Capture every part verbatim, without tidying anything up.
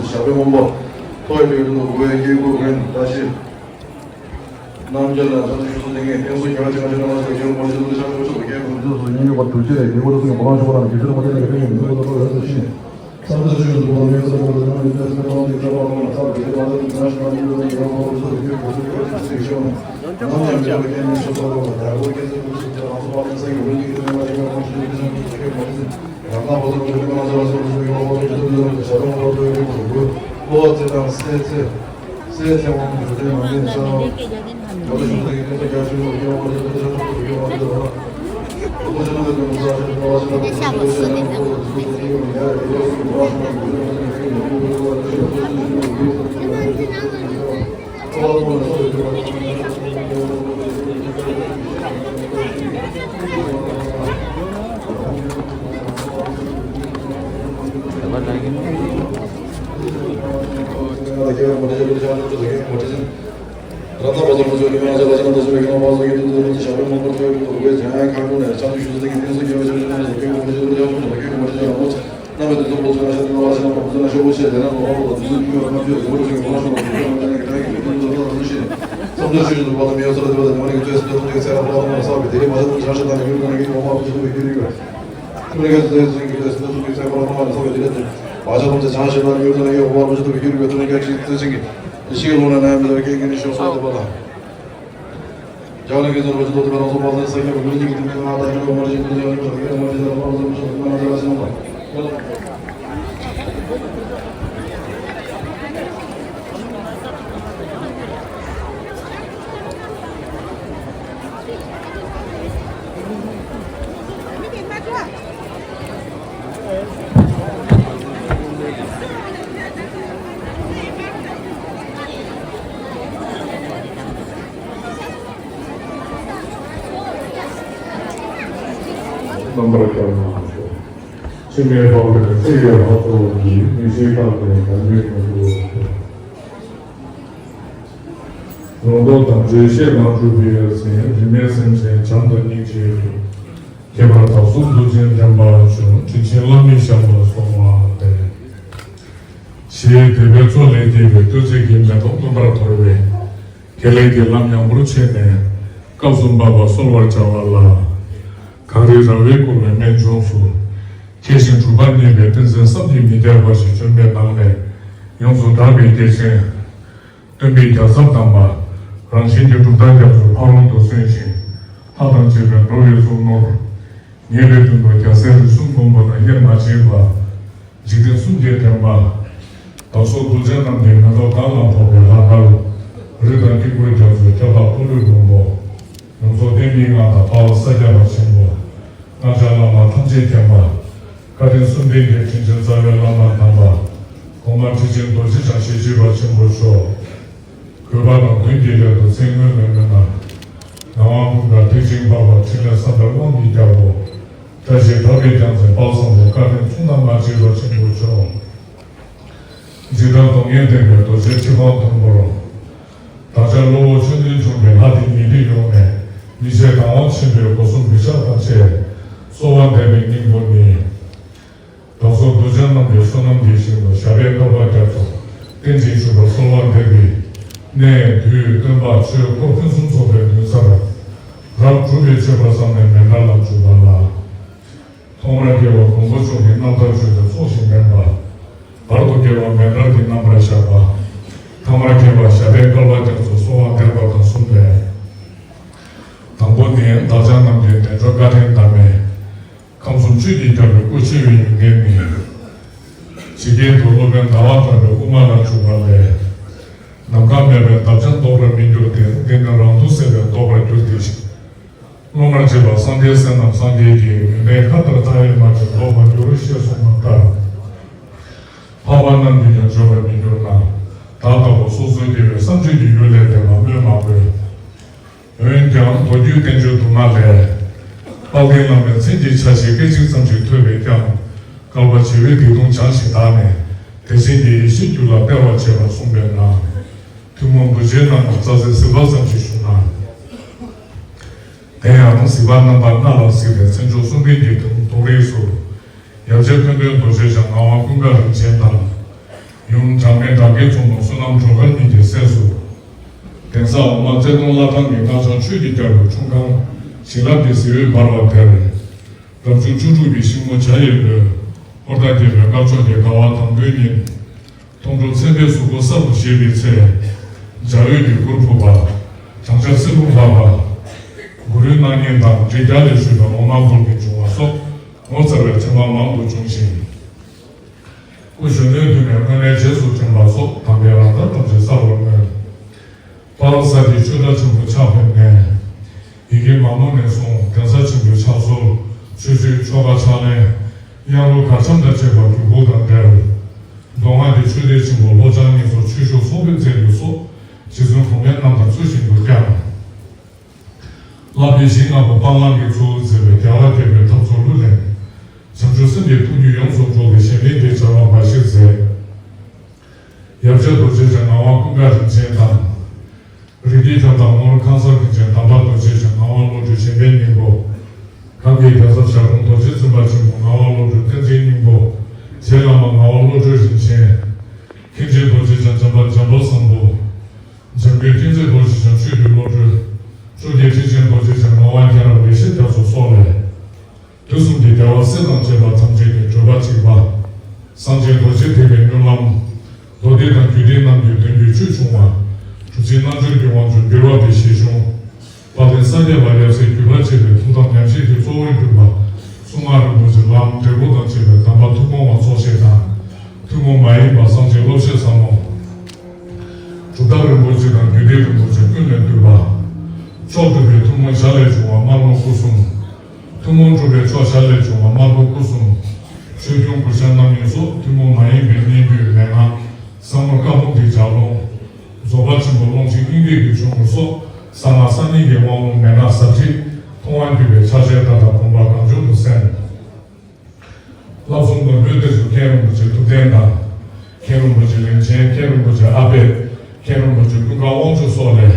དུ་ཞབས་པད་མང་པོ་ཐོགས་ཡོད་པའི་ལུགས་སུ་གུས་པས་དཀྱིལ་འཁོར་སྒོ་ནས་བཀྲ་ཤིས། རྣམ་རྒྱལ་ལ་ཚོགས་ཞུ་སོ་ལྡན་གྱི་རྟེན་གསུམ་རྒྱལ་བ་ཆེན་པོ་ཆེན་པོ་ལ་སོགས་རྒྱལ་བ་མང་ཆེན་ཐུགས་ཤ་ཆོག་ཆོག་རྒྱལ་བ་མང་ཆེན་ཐུགས་སྙན་བརྒྱུད་པ་དུས་ཆེ་རྒྱལ་པོ་ལ་སོགས་ཀྱི་འབུམ་ལམ་ཞུགས་པ་རྣམས་ཀྱི་ཆོས་སུ་མ་ཆེན་ལ་ག་དུས་ཡིན་མི་ལོ་ལོ་ལོ་ལོ་ཞིང་། བསམ་དོན་ཆོས་ཀྱི་འདུ་བ་མེད་ས་ལ་ཡོད་ན་ཡོད་ན་སེམས་ཁམས་དེ་ཚ་བ་ལོང་ལ་ཚ་བའི་དེ་མ་ལ་དེ་ཚ་ཞིང་ལ་ཡོད་ན་ཡོད་པ་རུ་ཚོ་དེ་གོ་ཚོད་གོ་ཚོད་ཚིག་ཤོང་། ནམ་ཡང་མེད་པ་ཁྱེད་ནི་ཆོས་ཚོགས་ལོ་ལ་དར་གོ་ཁྱེད་ཚོ་ཀུན་སུ་ཚེ་རང་ཚོ་བ་ལ་ས་ཡི་འོན་ཏེ་ཁྱེད་ཚོ་མ་ཡོད་པ་ཁྱེད་ཚོ་ཁྱེད་མ་ཡོད། རང་དང་པོ་ཚོ་ལ་ཡོད་པ་ཚོ་ལ་སོགས་ཚོ་ཡོད་པ་ཁྱེད་ཚོ་ཡོད་པ་ཚོ་བྱ་རུང་བ་ཚོ་ཡོད་པ་ཚོ་ལོ་ཚེ་དང་སེ་ཚེ། སྲས་ཚེ་དབང་གྲུབ་ལྡན་ནང་བཞིན་གསོལ། རབ་དང་བཟང་པོ་ཚོས་ཀྱང་ང་ཚོ་ལ་ཅང་དུ་ཞུ་བའི་ངོ་མ་སོགས་ཀྱི་དུས་ཚོད་ཀྱི་ཞབས་པད་མང་པོར་ཐོས་ཀྱི་འདུག་པས། འཇམ་དབྱངས་མཁའ་འགྲོ་ནས་ཕྱག་མཆོད་ཞུ་ཚུལ་གྱི་གནས་ཚུལ་རྒྱལ་བ་ཆེན་པོ་ཆེན་པོ་ཟེར་སྐྱོན་གོང་ཆེན་ཚུལ་ཁྲིམས་ཞབས་ཞུ་ནང་བསྐྱོན་གོང་ཆེན་ཚུལ་རང་ངོ་རྣམ་པའི་དུས་ཚོད་པོ་ཚོ་ན་ཤ་དུ་བ་ཤ་ན་པ་ཚོ་ན་ཤོ་བོ་ཆེ་ལས་ན་ལོ་མ་པོ་དང་དུས་ཚོད་རྒྱུན་ལ་ནམ་རྒྱུན་ཟུར་ཞིག་ངོ་ཤོ་བ་དུས་ཚོད་ནང་བསྟན་གྱི་ད་ཡིག་གི་དུས་ཚོད་ལ་རང་བཞིན་བསམ་དོན་ཆོས་ཀྱི་འདུག་པ་དང་མེ་ཡོད་ཚོར་དུ་བ་དང་ཉི་མ་ནི་གི་ཚོད་སུ་དོན་དུ་ཚེ་རབས་ལ་དང་ས་བའི་དེ་རིང་མ་ཤ་དུ་བྱང་ཤ་དང་ཡུལ་དང་གི་ངོ་མ་པོ་ཚོ་དུ་བའི་རྒྱུ་རིག་པ། ཐུན་ལས་ཀྱི་ཚེ་ཚེ་གི་ཚེ་སུ་དོན་དུ་ཚེ་རབས་ལ་དང་ས་བའི་དེ་རིང་དུ་བ་ཤ་དང་ཚེ་བྱང་ཤ་དང་ཡུལ་དང་གི་ངོ་མ་པོ་ཚོ་དུ་བའི་རྒྱུ་རིག་པ། ཐུན་ལས་ཀྱི་ཚེ་ཚེ་གི་ཤིང་ལུང་ན་ནམ་མི་ལ་སྐད་ཀྱི་ནི་ཤོག་སོགས་ཏེ་པ་དང་། རྒྱ་ལ་གི་ཚོ་རོ་ཅི་ཏོ་ཏི་པ་རང་སོ་པ་ལ་ས་ཀྱ་བ་མི་ལ་ཀྱི་ཏི་མི་ང་ད་ཡོ་མ་རི་ཏི་ཡོ་ཏི་ཡོ་མ་རི་ཏི་ཡོ་མ་རི་ཏི་ཡོ་མ་རི་ཏི་ཡོ་མ་རི་ཏི་ཡོ། རྣམ་པར་ཤར་ནས་ཤོག་ཕྱི་མའི་འཕགས་པའི་ཚེ་ཡི་ལྷ་ཚོགས་ཀྱིས། མི་ཤེས་ཁ་ལས་ཉམས་མེད་ཉམས་སུ། ལོངས་རྟོགས་དང་བཅས་ཤེས་རབ་སྒྲུབ་པའི་ཚེ། རིས་མེད་སེམས་ཅན་བྱམས་དང་སྙིང་རྗེའི་ཁྱད་པར་དག་གསུམ་མཐུ་ཆེན་འདྲེན་པ་བྱུང་། དྲིན་ཆེན་བླ་མའི་ཞབས་ལ་གསོལ་བ་འདེབས། ཞེས་དད་པའི་མཚོ་ལས་སྐྱེས་པའི་བསྟོད་ཚིག་གི་མེ་ཏོག་རྣམ་པར་འཐོར་བས། དགེ་ལེགས་ཀྱི་ལམ་ཡངས་པོར་ཕྱེ་ནས་སྐབས་སུ་བབ་པ་གསོལ་བར་བྱ་བ་ལ། གངས་རི་ར་བས་བསྐོར་བའི་རྨད་བྱུང་སུ། མཁས་ཤིང་གྲུབ་པ་བརྙེས་པའི་བསྟན་འཛིན་བསམ་གྱིས་མི་ཁྱབ་པ་ཞིག་བྱོན་པའི་ནང་ནས། ཡོངས་སུ་གྲགས་པའི་སྐྱེས་ཆེན། སྟོན་པའི་རྒྱལ་ཚབ་དམ་པ། རང་གཞན་གྱི་གྲུབ་མཐའ་རྒྱ་མཚོའི་ཕ་རོལ་ཏུ་སོན་ཞིང་། ལྷ་དང་བཅས་པའི་འགྲོ་བའི་གཙུག་ནོར། ཉེ་བའི་དོན་དུ་རྒྱལ་སྲས་རིགས་གསུམ་མགོན་པོ་དང་དབྱེར་མ་མཆིས་པ། འཇིག་རྟེན་གསུམ་གྱི་འདྲེན་པ། བདག་སོགས་གདུལ་བྱ་རྣམས་ཀྱི་མེ་ཏོག་མདངས་ལ་ཕོག་པའི་ལྷ་སྐལ། རི་དྭགས་དཀྱིལ་འཁོར་རྒྱ་མཚོའི་ཁྱབ་བདག་འཁོར་ལོའི་མགོན་པོ། ཡོངས་རྫོགས་བསྟན་པའི་མངའ་བདག་དཔའ་བོ་ས་སྐྱ་པ་ཆེན་པོ། རྣམ་གཞག་བླ་མ་ཐམས་ཅད་མཁྱེན་པ། བཀའ་དྲིན་གསུམ་ལྡན་གྱི་དྲིན་ཅན་རྩ་བའི་བླ་མ་དམ་པ། གོང་མ་ཁྲི་ཆེན་རྡོ་རྗེ་འཆང་ཞེ་བརྗིད་པ་ཆེན་པོ་མཆོག་གུས་པ་དང་དོན་གྱི་སླད་དུ་མཚན་སྔོན་མེད་མི་ན། ངག་དབང་ཀུན་དགའ་ཐེག་ཆེན་འཕགས་པ་འཕྲིན་ལས་བསམ་པའི་དབང་གི་རྒྱལ་པོ། བཀྲ་ཤིས་གྲགས་པའི་རྒྱལ་མཚན་དཔལ་བཟང་པོ་བཀའ་དྲིན་མཚུངས་ན་མ་མཆིས་པ་ཆེན་པོ་མཆོག་འཇིགས་བྲལ་གདོང་བརྙན་ལྡན་པའི་རྡོ་རྗེ་ཁྲི་པང་མཐོན་པོར། བདག་ཅག་གློ་བོ་ཆོས་ལྡན་འབྱུང་པོའི་ལྷ་སྡེ་ཉི་ཁྲི་ཡོངས་ནས་མི་ཕྱེད་དང་བ་ཆེན་པོའི་སྒོ་གསུམ་གུས་ཕྱག་དང་བཅས་གསོལ་བ་འདེབས་པའི་སྙིང་པོ་ནི། བདག་སོགས་གདུལ་བྱ་རྣམས་ཀྱི་བསོད་ནམས་ཀྱི་ཞིང་དུ་ཞབས་པད་བསྐལ་པ་རྒྱ་མཚོ་རྟེན་ཅིང་བཞུགས་པར་གསོལ་བ་འདེབས་པའི་གནས་དུས་སྟོན་པ་ཆོས་འཁོར་ཕུན་སུམ་ཚོགས་པའི་ནུས་རྩལ་རབ་གྲུབ་པའི་མཆོད་པ་བསམ་ནས་མཎྜལ་ལ་འཇུག་པ་ལ། ཐོག་མར་དགེ་བ་མགོན་པོ་མཆོག་གི་རྣམ་ཐར་བརྗོད་དེ་ཚོགས་ཞིང་འདྲེན་པ། བར་དུ་དགེ་བ་མཎྜལ་གྱི་རྣམ་པར་བཞག་པ། ཐ་མར་དགེ་བ་ཞབས་པད་བསྐལ་པ་རྒྱ་མཚོའི་གསོལ་བ་འདེབས་པ་དང་གསུམ་ལས། དང་པོ་ནི་བདག་ཅག་རྣམས་ཀྱི་དལ་འབྱོར་བཀའ་དྲིན་གདམས་པའི། ཁམས་གསུམ་ཆོས་ཀྱི་རྒྱལ་པོའི་སྐུ་ཆེ་བའི་ཡོན་ཏན་ནི། ཇི་སྐད་དུ་སློབ་དཔོན་ཟླ་བ་གྲགས་པའི་དབུ་མ་ལ་འཇུག་པ་ལས། ནམ་མཁའ་མེད་པའི་འདབ་ཆགས་ལྡོག་པར་མི་འགྱུར་ཏེ། འདི་ནི་རང་མཐུ་སེལ་བས་ལྡོག་པར་འགྱུར་ཏེ། སློབ་མར་བྱེད་པ་སངས་རྒྱས་སྲས་རྣམས་སངས་རྒྱས་ཀྱི། ཡོན་ཏན་མཁའ་ལྟར་མཐའ་ཡས་མ་ཞིག་ལྡོག་པར་འགྱུར་ཞེས་གསུངས་པ་ལྟར། འཕགས་པ་རྣམས་ཀྱིས་ཀྱང་བརྗོད་པར་མི་འགྱུར་ན། བདག་ལྟ་བུ་སོ་སོའི་དགེ་བའི་བསམ་སྤྱོད་ཀྱི་ཡུལ་ལས་འདས་པ་སྨོས་མ་དགོས། འོན་ཀྱང་མདོ་རྒྱུད་བསྟན་བཅོས་དུ་མ་ལས། དཔལ་ལྡན་བླ་མའི་མཚན་གྱི་ཆ་ཤས་སྐད་ཅིག་ཙམ་ཞིག་ཐོས་པས་ཀྱང་། བསྐལ་པ་བྱེ་བའི་སྡེ་དུང་བྱང་ཞིང་དག་ནས། དེ་བཞིན་གྱི་ཡེ་ཤེས་རྒྱུད་ལ་སྤེལ་བར་བྱེད་པར་གསུངས་པས་ན། ཐུན་མོང་འདུ་བྱེད་རྣམས་ལ་རྩ་ཚིག་གཟིགས་པ་ཙམ་ཞིག་ཞུ་ན། དེ་ཡང་གཟིགས་པ་རྣམ་པ་ལྔ་ལ་གཟིགས་ཏེ་མཚན་མཆོག་གསུམ་ལྡན་གྱི་དོན་རིགས་སུ། ཡབ་རྗེ་འཁོན་སྟོན་རྡོ་རྗེ་འཆང་ངག་དབང་ཀུན་དགའ་རིན་ཆེན་དང་། ཡུམ་གྲངས་མེད་དགྲ་བགེགས་མཚུངས་མ་བསོད་ནམས་གྲོགས་མཁར་གཉིས་ཀྱི་སྲས་སུ། གདན་ས་འོག་མ་རྩེ་གདོང་བླ་བྲང་གི་སྔགས་འཆང་ཆོས་ཀྱི་རྒྱལ་པོའི་འཁྲུངས་ཁང་བྱིན་རླབས་ཀྱི་གཟི་འོད་འབར་བ་དེར། རབ་བྱུང་བཅུ་དྲུག་པའི་ཤིང་མོ་བྱ་ཡི་ལོའི་ཧོར་ཟླ་བརྒྱད་པའི་དཀར་ཕྱོགས་ཀྱི་ཟླ་བ་དང་པོའི་ཉིན། མཐོང་གྲོལ་མཚན་དཔེའི་གཟུགས་པོ་ས་རུ་བཞད་པའི་ཚེ། འཇའ་འོད་ཀྱི་གུར་ཕུབ་པ། བྱང་ཤར་སྲིན་པོ་འབར་བ། གུ་རུའི་སྣང་བརྙན་དང་རིགས་བརྒྱ་ལས་བཞུགས་པའི་འོ་མ་ཕུལ་གྱིས་བྱུང་བ་སོགས་ངོ་མཚར་བའི་མཚན་མ་མང་དུ་བྱུང་ཞིང་། སྐུ་གཞོན་ནུའི་དུས་ནས་སྔོན་ལས་རྗེས་སུ་དྲན་པ་སོགས་དམ་པའི་རང་མདངས་ཐམས་ཅད་གསལ་བར་མངོན། དཔལ་ས་སྐྱའི་ཆོས་གྲྭ་ཆེན་པོ་ཕྱག་ཕེབས་ནས། ཡི་གེ་མ་མོ་ནས་བཟུང་གདན་ས་ཆེན་པོའི་ཕྱག་སྲོལ། ཆོས་སྲིད་ཆོ་ག་ཕྱག་ལེན། གཡང་རོ་གར་འཆམ་དང་བཅས་པ་བརྒྱུད་འཕུར་དང་འབྲེལ། མདོ་སྔགས་ཀྱི་ཆོས་སྡེ་ཆེན་པོ་ལྷོ་བྱང་གཉིས་སུ་ཆོས་ཞུགས་ཚོགས་ཕེབས་མཛད་རྒྱུ་སོགས་རྗེ་བཙུན་གོང་མའི་རྣམ་ཐར་ཚུལ་བཞིན་དུ་བསྐྱངས། བསླབ་པའི་གཞི་ལྔ་པོ་སྤང་བླང་གིས་གཙོ་བོར་མཛད་པའི་རྒྱལ་བ་དགྱེས་པའི་ཐབས་ཚུལ་ལྷུར་ལེན། བྱང་ཆུབ་སེམས་ཀྱི་ཐུགས་རྒྱུད་ཡོངས་སུ་རྫོགས་པའི་གཞན་ཕན་གྱི་བྱ་བ་འབའ་ཞིག་མཛད། ཡབ་རྗེ་རྡོ་རྗེ་འཆང་ངག་དབང་ཀུན་དགའ་རིན་ཆེན་དང་། རིགས་ཀྱི་ཁྱབ་བདག་ནོར་ཁང་གསར་གྱི་ཆེན་དམ་པ་རྡོ་རྗེ་འཆང་ངག་དབང་བློ་གྲོས་གཞན་ཕན་སྙིང་པོ། གངས་ཀྱི་རྒྱལ་ཚབ་ཞབས་དྲུང་རྡོ་རྗེ་བཙུན་པ་ཆེན་པོ་ངག་དབང་བློ་གྲོས་བསྟན་འཛིན་སྙིང་པོ། རྗེ་བླ་མ་ངག་དབང་བློ་གྲོས་རིན་ཆེན། མཁན་ཆེན་རྡོ་རྗེ་འཆང་བྱམས་པ་འཇམ་དཔལ་བཟང་པོ། འཇམ་མགོན་བསྟན་འཛིན་རྡོ་རྗེ་འཆང་ཆོས་ཀྱི་བློ་གྲོས། ཅོ་ཀྱེ་ཁྲི་ཆེན་རྡོ་རྗེ་འཆང་ངག་དབང་རྒྱལ་རབས་ལེགས་བཤད་རྒྱ་མཚོ་སོགས་ལས། དུས་གསུམ་གྱི་རྒྱལ་བ་སྲས་དང་བཅས་པ་ཐམས་ཅད་ཀྱི་བགྲོད་པ་གཅིག་པ། སངས་རྒྱས་རྡོ་རྗེ་ཐེག་པའི་སྨོན་ལམ། མདོ་སྡེ་དང་རྒྱུད་སྡེ་རྣམས་ཀྱི་དོན་བརྒྱུད་ཆོས་འབྱུང་བ། གྲུབ་ཆེན་རྣལ་འབྱོར་གྱི་དབང་ཕྱུག་འགྱུར་བ་པའི་ཞལ་གཞུང་། དཔལ་ལྡན་ས་སྐྱ་པ་ཡབ་སྲས་བརྒྱུད་པར་བཅས་པའི་ཐུགས་དམ་ཉམས་བཞེས་ཀྱི་གཙོ་བོར་གྱུར་པ། གསུང་ངག་རིན་པོ་ཆེ་ལམ་འབྲས་བུ་དང་བཅས་པའི་གདམས་པ་ཐུན་མོང་བ་ཚོགས་བཞེས་དང་། ཐུན་མོང་མ་ཡིན་པ་སངས་རྒྱས་སློབ་བཤད་ཟབ་མོ། གྲུབ་མཐའ་རིན་པོ་ཆེ་དང་རྒྱུད་སྡེ་རིན་པོ་ཆེ་ཀུན་ལས་བཏུས་པ། མཆོག་གྲུབ་པའི་ཐུན་མོང་བྱ་ལས་བྱུང་བ་དམར་མོ་སྐུ་གསུམ། ཐུན་མོང་གྲུབ་པའི་མཆོག་བྱ་ལས་བྱུང་བ་དམར་པོ་སྐུ་གསུམ། ཆོས་སྐྱོང་གུར་ཕྱག་རྣམ་གཉིས་སོགས་ཐུན་མོང་མ་ཡིན་པའི་སྙན་བརྒྱུད་མན་ངག་ཟབ་མོ་བཀའ་འབུམ་གྱི་ལྗགས་ལུང་། རྫོགས་པ་ཆེན་པོ་ཀློང་ཆེན་དབྱིངས་ཐིག་གི་ཆོས་འཁོར་སོགས་གསང་སྔགས་གསར་རྙིང་གི་དབང་ལུང་མན་ངག་ཟབ་ཁྲིད་མཐོང་བ་བརྒྱུད་པའི་ཕྱག་བཞེས་ལྟར་དང་དགོངས་པ་གང་བྱུང་དུ་གསན། བསླབ་གསུམ་ནོར་བུའི་གཏེར་གཞུང་མཁན་རིན་པོ་ཆེ་ཐུབ་བསྟན་དང་། མཁན་རིན་པོ་ཆེ་རིན་ཆེན། མཁན་རིན་པོ་ཆེ་ཨ་པད། མཁན་རིན་པོ་ཆེ་ཀུན་དགའ་དབང་ཕྱུག་སོགས་ལས།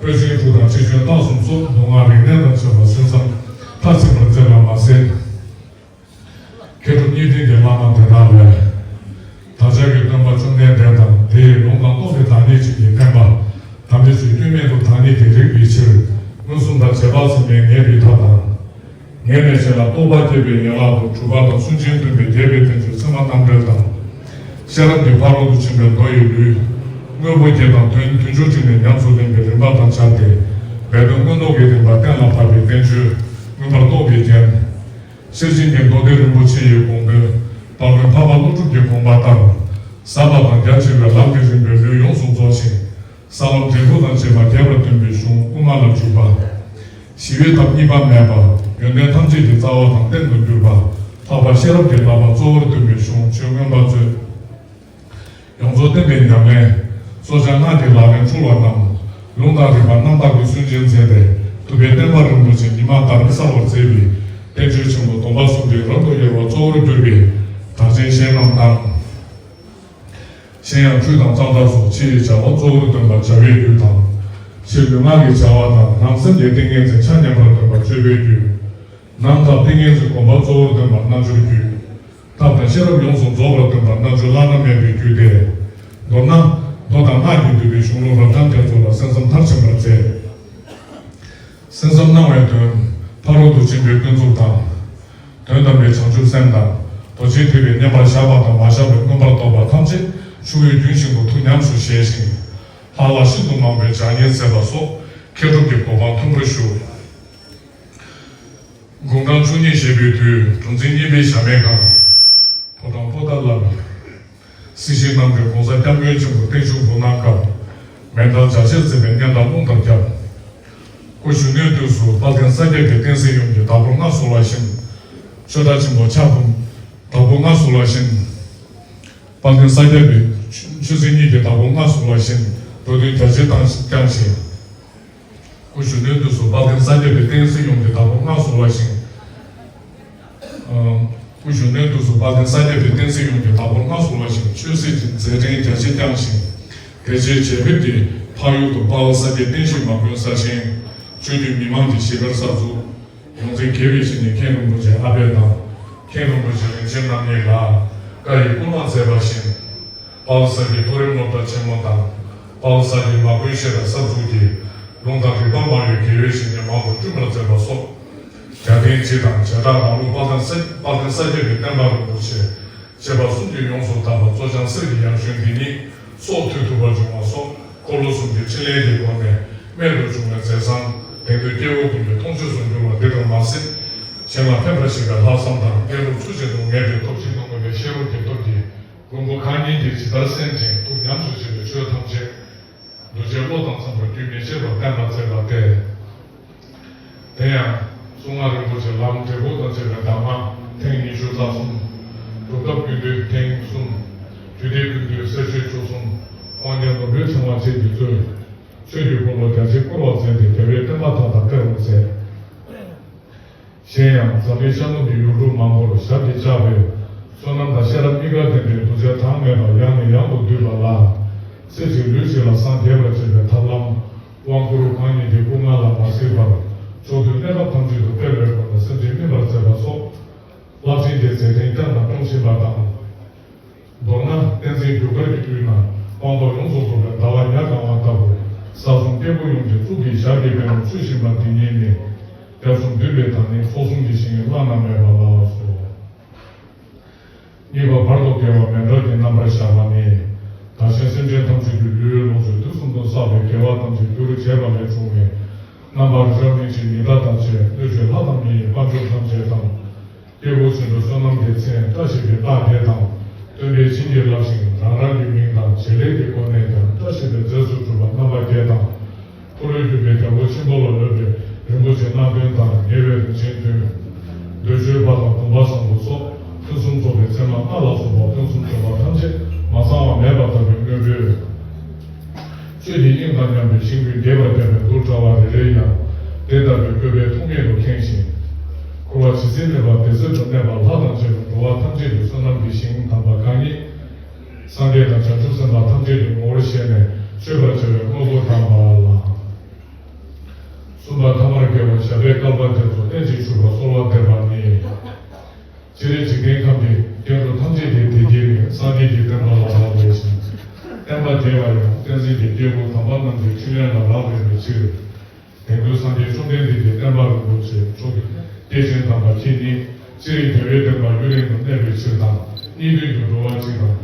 པཎ་ཆེན་དྲུག་དང་ཁྲི་ཆེན་རྟགས་གསུམ་སོགས་མདོ་སྔགས་རིག་གནས་དང་བཅས་པ་གསན་བསམ་མཐར་ཕྱིན་པར་མཛད་པ་མ་ཟད། མཁས་གྲུབ་གཉིས་ལྡན་གྱི་བླ་མ་དེ་དག་ལས། བདག་ཅག་གི་སྟོན་པ་བཅོམ་ལྡན་འདས་དང་དེ་ཡི་ལུང་དང་རྟོགས་པའི་བདག་ཉིད་ཅན་གྱི་བསྟན་པ། དམ་པའི་ཆོས་སྐྱོན་མེད་དུ་བདག་ཉིད་ཀྱིས་རིག་པའི་ཕྱིར། མངོན་སུམ་དང་རྗེས་དཔག་ཚད་མས་ངེས་པའི་ཐབས་དང་། ངེས་ནས་གཞན་ལ་རྟོགས་པ་སྐྱེད་པའི་ཡན་ལག་ཏུ་གྲུབ་པ་དང་སུན་འབྱིན་སྟོན་པའི་རྒྱས་པའི་བསྟན་བཅོས་ཚད་མ་རྣམ་འགྲེལ་དང་། ཤེས་རབ་ཀྱི་ཕ་རོལ་ཏུ་ཕྱིན་པའི་མདོ་ཡི་ལུས། དངོས་པོ་བརྒྱད་དང་དོན་མཐུན་སྦྱོར་བྱས་ནས་ཉམས་སུ་ལེན་པའི་རིམ་པ་དང་སྦྱར་ཏེ། སྦས་དོན་མངོན་རྟོགས་ཀྱི་རིམ་པ་གཏན་ལ་ཕབ་པའི་བསྟན་བཅོས་མངོན་པར་རྟོགས་པའི་རྒྱན། ཤེར་ཕྱིན་གྱི་མདོ་སྡེ་རིན་པོ་ཆེ་ཡི་དགོངས་དོན་དཔལ་མགོན་འཕགས་པ་ཀླུ་སྒྲུབ་ཀྱི་དགོངས་པ་ལྟར། ཟབ་པ་དང་རྒྱ་ཆེ་བའི་ལམ་གྱི་རིམ་པའི་ལུས་ཡོངས་སུ་རྫོགས་ཤིང་། ས་ལམ་འབྲས་བུ་དང་བཅས་པ་རྒྱས་པར་སྟོན་པའི་གཞུང་དབུ་མ་ལ་འཇུག་པ། ཞི་བའི་ཐབས་གཉིས་པ་མེད་པ། ཡོན་ཏན་ཐམས་ཅད་ཀྱི་རྩ་བ་དང་རྟེན་དུ་གྱུར་པ། འཕགས་པ་ཤེས་རབ་ཀྱི་བསླབ་པ་གཙོ་བོར་སྟོན་པའི་གཞུང་ཆོས་མངོན་པ་མཛོད། ཡོངས་རྫོགས་བསྟན་པའི་ཉམས་ལེན། གཙོ་བྱ་སྔགས་ཀྱི་ལག་ལེན་འཁྲུལ་བ་རྣམས། ལུང་དང་རིགས་པ་རྣམ་དག་གིས་སུན་འབྱིན་མཛད་དེ། ཐུབ་པའི་བསྟན་པ་རིན་པོ་ཆེ་ཉི་མ་ལྟར་གསལ་བར་མཛད་པའི། བསྟན་བཅོས་ཆེན་པོ་སྡོམ་པ་གསུམ་གྱི་རབ་ཏུ་དབྱེ་བ་གཙོ་བོར་གྱུར་པའི། དག་ཆེན་གཞན་རྣམས་དང་། གཞན་ཡང་འཕྲུལ་དང་རྩ་མདའ་སོགས་ཕྱི་ཡི་བྱ་བ་གཙོ་བོར་སྟོན་པ་བྱ་བའི་རྒྱུད་དང་། ཕྱི་ལུས་ངག་གི་བྱ་བ་དང་ནང་སེམས་ཀྱི་ཏིང་ངེ་འཛིན་ཆ་མཉམ་པར་སྟོན་པ་སྤྱོད་པའི་རྒྱུད། ནང་ཐབས་ཏིང་ངེ་འཛིན་སྒོམ་པ་གཙོ་བོར་སྟོན་པ་རྣལ་འབྱོར་རྒྱུད། ཐབས་དང་ཤེས་རབ་ཡོངས་སུ་རྫོགས་པར་སྟོན་པ་རྣལ་འབྱོར་བླ་ན་མེད་པའི་རྒྱུད་དེ། མདོར་ན། མདོ་དང་སྔགས་ཀྱིས་བསྡུས་པའི་གཞུང་ལུགས་རབ་འབྱམས་དེ་ཚོ་ལ་གསན་བསམ་མཐར་ཕྱིན་པར་མཛད། གསན་བསམ་གནང་བའི་དོན། ཕ་རོལ་ཏུ་ཕྱིན་པའི་ཀུན་རྫོབ་དང་། དོན་དམ་པའི་བྱང་ཆུབ་སེམས་དང་། རྡོ་རྗེ་ཐེག་པའི་མཉམ་པར་བཞག་པ་དང་མ་བཞག་པའི་མངོན་པར་རྟོགས་པ་ཐམས་ཅད་ཆུ་བོའི་རྒྱུན་བཞིན་དུ་ཐུགས་ཉམས་སུ་བཞེས་ཤིང་། ལྷག་ལྷག་ཤིན་ཏུ་མང་པོའི་བྱ་ཉེས་མཛད་པ་སོགས་མཁས་གྲུབ་ཀྱི་གོ་འཕང་མཐོན་པོར་བཞུགས། དགུང་གྲངས་བཅུ་གཉིས་བཞེས་པའི་དུས་གྲུ་འཛིན་གཉིས་པའི་ཞྭ་མོའི་སྒང་། ཕོ་བྲང་པོ་ཏཱ་ལར། སྲིད་ཞིའི་རྣམ་འདྲེན་གོང་ས་སྐྱབས་མགོན་ཆེན་པོ་བརྟན་བཞུགས་འབུལ་གནང་སྐབས། མཎྜལ་ལྗགས་བཤད་མཛད་པའི་སྙན་གྲགས་རླུང་ལྟར་ཁྱབ། སྐུ་གཞོན་ནུའི་དུས་སུ་དཔལ་ལྡན་ས་སྐྱ་པའི་བསྟན་སྲིད་ཡོངས་ཀྱི་བདག་པོར་མངའ་གསོལ་བ་བཞིན། ཆོས་གྲྭ་ཆེན་པོ་ཕྱག་འབུམ་བདག་པོར་མངའ་གསོལ་བ་བཞིན། དཔལ་ལྡན་ས་སྐྱ་པའི་ཆོས་སྲིད་གཉིས་ཀྱི་བདག་པོར་མངའ་གསོལ་བ་བཞིན་འགྲོ་དོན་རྒྱ་ཆེར་བཏང་བསྐྱངས་ཤིང་། སྐུ་གཞོན་ནུའི་དུས་སུ་དཔལ་ལྡན་ས་སྐྱ་པའི་བསྟན་སྲིད་ཡོངས་ཀྱི་བདག་པོར་མངའ་གསོལ་བ་བཞིན། ཨ། སྐུ་གཞོན་ནུའི་དུས་སུ་དཔལ་ལྡན་ས་སྐྱ་པའི་བསྟན་སྲིད་ཡོངས་ཀྱི་བདག་པོར་མངའ་གསོལ་བ་བཞིན་ཆོས་སྲིད་ཀྱི་མཛད་འཕྲིན་རྒྱ་ཆེར་བསྐྱངས་ཤིང་། དེ་རྗེས་རྗེ་ཕེབས་ཏེ་འཕགས་ཡུལ་དུ་དཔལ་ས་སྐྱའི་བསྟན་བཤིག་མ་དགོན་གསར་བཞེངས། ཆོས་བརྒྱུད་མི་མང་གི་གཞིས་སྒར་གསར་འཛུགས། ཡོངས་འཛིན་དགེ་བའི་བཤེས་གཉེན་མཁན་རིན་པོ་ཆེ་ཨ་པད་དང་། མཁན་རིན་པོ་ཆེ་རིན་ཆེན་རྣམ་གཉིས་ལ་བཀའ་ཡི་བསྐུལ་མ་མཛད་པ་བཞིན། དཔལ་ས་སྐྱའི་མཐོ་རིམ་སློབ་གྲྭ་ཆེན་མོ་དང་། དཔལ་ས་སྐྱའི་མ་དགོན་ཤེས་རབ་གསར་འཛུགས་ཀྱིས་ལུང་དང་རིགས་པ་མང་བའི་དགེ་བའི་བཤེས་གཉེན་མང་དུ་བསྐྲུན་པར་མཛད་པ་སོགས། རྒྱལ་བསྟན་སྤྱི་དང་བྱེ་བྲག་ནང་ལུགས་དཔལ་ལྡན་ས་དཔལ་ལྡན་ས་སྐྱ་པའི་བསྟན་པ་རིན་པོ་ཆེ་ཞེས་པ་གསུམ་གྱིས་ཡོངས་སུ་དག་པ་གཙོ་བྱང་གསེར་གྱི་ཡང་ཞུན་འདི་ཉིད་སྲོག་ཐུན་ཐུབ་པར་བྱུང་བ་སོགས། འཁོར་ལོ་གསུམ་གྱི་ཕྲིན་ལས་ཀྱི་སྒོ་ནས་རྨད་དུ་བྱུང་བའི་མཛད་བཟང་དེང་དུས་སྐྱེ་བོ་ཀུན་གྱི་མཐོང་ཆོས་སུ་འགྱུར་བ་འདི་ཙམ་མ་ཟད། གཞན་ལ་ཕན་པར་བྱེད་པའི་ལྷག་བསམ་དང་། གནས་ལུགས་ཚུལ་བཞིན་དུ་ངེས་པའི་སྟོབས་ཀྱིས་མངོན་པའི་ཤེས་རབ་ཀྱི་སྟོབས་ཀྱིས། མགོན་པོ་གང་ཉིད་ཀྱི་ཇི་ལྟར་སེམས་ཅན་ཐུགས་ཉམས་སུ་བཞེས་པའི་ཆོས་ཐམས་ཅད་གདུལ་བྱའི་བློ་དང་འཚམས་པར་རྒྱུན་མི་ཆད་པར་བསྟན་པར་མཛད་པ་སྟེ། དེ་ཡང་གསུང་ངག་རིན་པོ་ཆེ་ལམ་འབྲས་བུ་དང་བཅས་པའི་གདམས་ངག་ཐེངས་ཉི་ཤུ་རྩ་གསུམ། སྒྲུབ་ཐབས་ཀུན་བཏུས་ཐེངས་གསུམ། རྒྱུད་སྡེ་ཀུན་བཏུས་གསེར་ཕྲེང་བཅུ་གསུམ། དབང་རྒྱལ་ནོར་བུའི་ཕྲེང་བ་བཅས་ཀྱིས་གཙོས། ཆོས་ཀྱི་འཁོར་ལོ་རྒྱ་ཆེར་བསྐོར་བར་མཛད་དེ། རྒྱལ་བའི་བསྟན་པ་མཐའ་དག་སྟེར་བར་མཛད། གཞན་ཡང་འཛམ་གླིང་ཤར་ནུབ་ཀྱི་ཡུལ་གྲུ་མང་པོར་ཞབས་ཀྱིས་བཅགས་པའི་བསོད་ནམས་དང་ཤེས་རབ་གཉིས་ཀ་ལྡན་པའི་གདུལ་བྱ་གྲངས་མེད་པ་ཡང་ནས་ཡང་དུ་འདུས་པ་ལ། ཚེ་གཅིག་ལུས་གཅིག་ལ་སངས་རྒྱས་པར་བྱེད་པའི་ཐབས་ལམ། དབང་བསྐུར་གང་ཉིད་ཀྱི་སྐུ་ལྔ་ལ་མ་གཟིགས་པར། ཕྱོགས་དུས་གནས་སྐབས་ཐམས་ཅད་དུ་སྤེལ་བའི་སྒོ་ནས་སེམས་ཅན་སྨིན་པར་མཛད་པ་སོགས། རླབས་ཆེན་གྱི་མཛད་འཕྲིན་བསྐྱངས་དང་སྐྱོང་བཞིན་པ་དང་། མདོར་ན་བསྟན་འཛིན་རྒྱུ་སྐར་གྱི་དབུས་ན་དབང་པོ་ཡོངས་སུ་རྫོགས་པའི་ཟླ་བ་ཉ་གང་བ་ལྟ་བུ། ས་གསུམ་སྐྱེ་བོ་ཡོངས་ཀྱི་གཙུག་གི་ཞབས་ཀྱི་པད་མོ་འཚོལ་བཞིན་པ་འདི་ཉིད་ནི། སྐྱབས་གསུམ་འདུས་པའི་བདག་ཉིད་ཚོགས་གསུམ་གྱི་ཞིང་བླ་ན་མེད་པ་ལགས་སོ། གཉིས་པ་བར་དུ་དགེ་བ་མཎྜལ་གྱི་རྣམ་པར་བཞག་པ་ནི། བདག་གཞན་སེམས་ཅན་ཐམས་ཅད་ཀྱི་ལུས་ལོངས་སྤྱོད་དུས་གསུམ་དུ་བསགས་པའི་དགེ་བ་ཐམས་ཅད་རྒྱུར་བྱས་པ་ལས་བྱུང་བའི། རྣམ་པར་རབ་སྨིན་ཅིང་ཉི་ཟླ་དང་བཅས་སྣོད་བཅུད་ལྷ་དང་མི་ཡི་དཔལ་འབྱོར་ཐམས་ཅད་དང་། སྐྱེ་བོ་གཞན་དུ་བསོད་ནམས་ཀྱི་མཚན་བཀྲ་ཤིས་པའི་རྟགས་དེ་དང་། སྟོན་པས་བྱིན་གྱིས་བརླབས་ཤིང་རང་རང་གི་མིང་དང་བྱེད་ལས་ཀྱི་སྒོ་ནས་ཀྱང་བཀྲ་ཤིས་པའི་རྫས་སུ་གྲུབ་པ་རྣམ་པ་བརྒྱད་དང་། འཁོར་ལོས་སྒྱུར་བའི་རྒྱལ་པོ་ཆེན་པོ་ལ་སློབ་པའི་རིན་པོ་ཆེ་སྣ་བདུན་དང་ཉེ་བའི་རིན་ཆེན་བདུན། འདོད་འཇོའི་བ་དང་བུམ་པ་བཟང་པོ་སོགས་ཕུན་སུམ་ཚོགས་པའི་ཚད་མ་ལྔ་ལ་སོགས་པ་ཕུན་སུམ་ཚོགས་པ་ཐམས་ཅད་མ་ཚང་བ་མེད་པ་ལྟ་བུའི་དངོས་པོའི། ཆོས་ཀྱི་དབྱིངས་དང་མཉམ་པའི་ཞིང་ཀུན་རྒྱས་པར་བསྟན་པའི་མདོ་དྲ་བ་རེ་རེ་ཡང་དེ་ལྟ་བུའི་བཀོད་པའི་ཐུགས་ཉིད་དུ་མཁྱེན་ཞིང་། འཁོར་བ་ཇི་སྲིད་གནས་པ་དེ་སྲིད་དུ་གནས་པ་ལྷ་དང་བཅས་པའི་འགྲོ་བ་ཐམས་ཅད་ཀྱི་བསོད་ནམས་ཀྱི་ཞིང་དམ་པ་གང་ཉིད། སངས་རྒྱས་དང་བྱང་ཆུབ་སེམས་དཔའ་ཐམས་ཅད་ཀྱི་ངོ་བོར་ཤེས་ནས་མཆོད་པར་བྱ་བའི་དངོས་པོ་དམ་པ་ལ། གསུམ་པ་ཐ་མར་དགེ་བ་ཞབས་པད་བསྐལ་པ་དེ་ཚོ་རྟེན་ཅིང་འབྱུང་བར་གསོལ་བ་འདེབས་པ་ནི། སྤྱིར་འཇིག་རྟེན་ཁམས་ཀྱི་སྐྱེ་འགྲོ་ཐམས་ཅད་ཀྱི་བདེ་སྐྱིད་ནི་སངས་རྒྱས་ཀྱི་བསྟན་པ་ལ་བབས་པའི་ཞིང་། བསྟན་པ་རྒྱས་པ་ཡང་བསྟན་འཛིན་གྱི་སྐྱེས་བུ་དམ་པ་རྣམས་ཀྱི་ཕྲིན་ལས་ལ་རག་ལས་པའི་ཕྱིར། དེང་དུས་སངས་རྒྱས་བཅོམ་ལྡན་འདས་ཀྱི་བསྟན་པ་རིན་པོ་ཆེ་མཆོག་གི་སྐྱེས་ཆེན་དམ་པ་ཁྱེད་ཉིད་སྤྱིར་རྒྱལ་བའི་བསྟན་པ་ཡུན་རིང་དུ་གནས་པའི་ཕྱིར་དང་། སྙིགས་དུས་ཀྱི་འགྲོ་བ་གཅིག་དང་།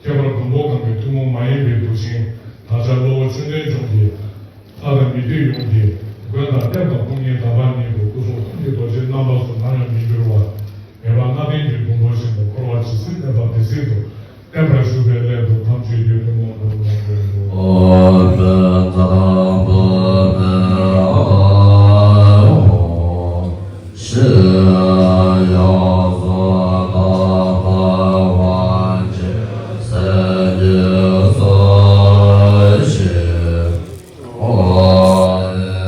ཁྱད་པར་མགོན་པོ་གང་གི་ཐུན་མོང་མ་ཡིན་པའི་གདུལ་ཞིང་། བདག་ཅག་གློ་བོ་ཆོས་ལྡན་ལྗོངས་ཀྱི་ལྷ་དང་མི་སྡེ་ཡོངས་ཀྱི་མགོན་དང་གནས་དང་དཔུང་གཉེན་དམ་པ་ཉིད་དུ་སྐུ་གསུང་ཐུགས་ཀྱི་རྡོ་རྗེ་རྣམ་པ་སུ་ནམ་ཡང་མི་འགྱུར་བ། ངེས་པ་ལྔ་ལྡན་གྱི་སྡོང་པོ་བཞིན་དུ་འཁོར་བ་ཇི་སྲིད་གནས་པ་དེ་སྲིད་དུ་བརྟན་པར་བཞུགས་པའི་སླད་དུ་ཐམས་ཅད་ཀྱི་དོན་དུ་མངོན་པར་མཛོད་དོ། ཨོ་ཏུ་ཙམ་པོ་ཏེ་ཨ་ཧོ། ཤི་ཡ་སོ་ཏ་པ་བ་ཅི་སེ་ཅི་སོ་ཤི། ཨོ་ཡེ།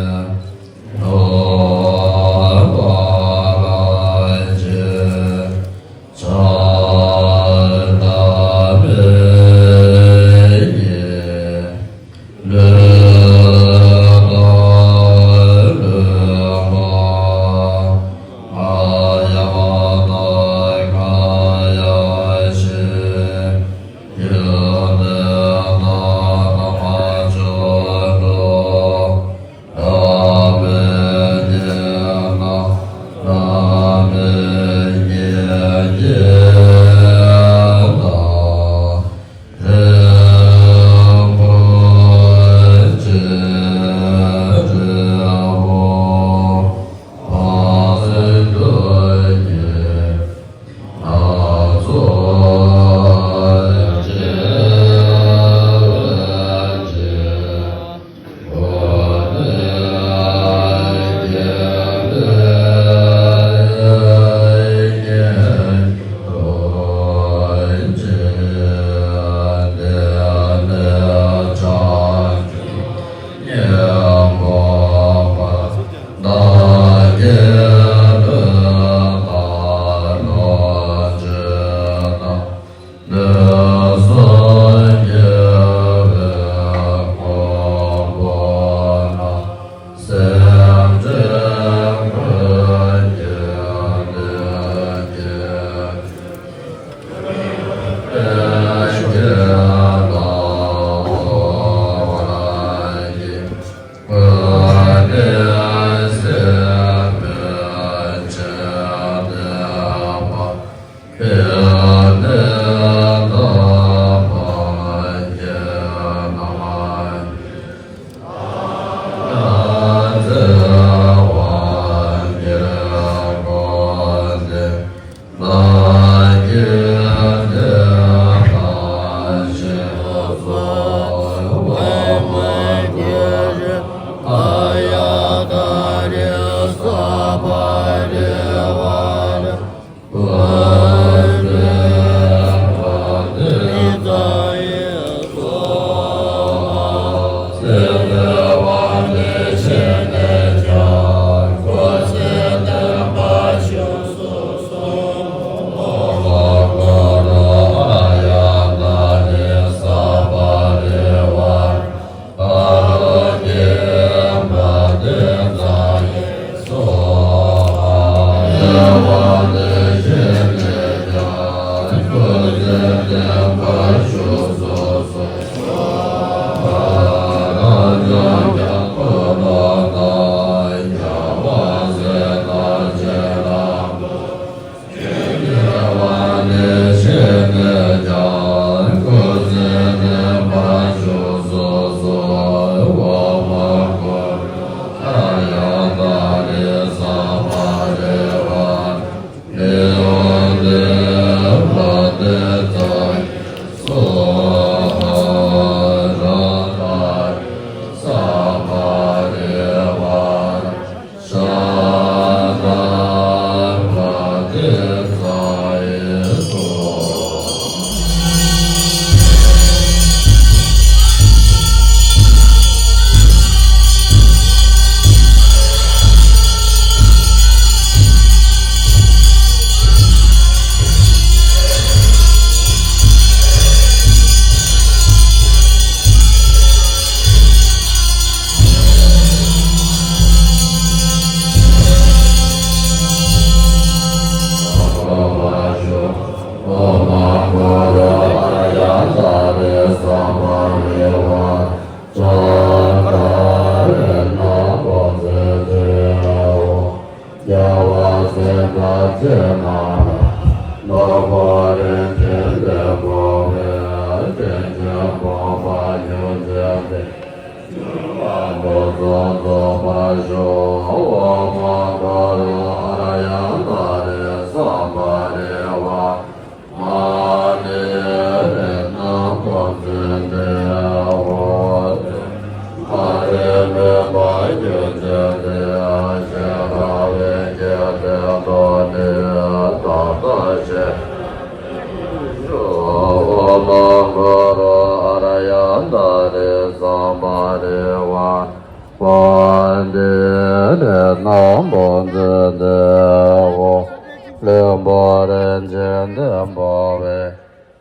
བློན་པོ་རིན་ཆེན་ལྡན་པ་བས།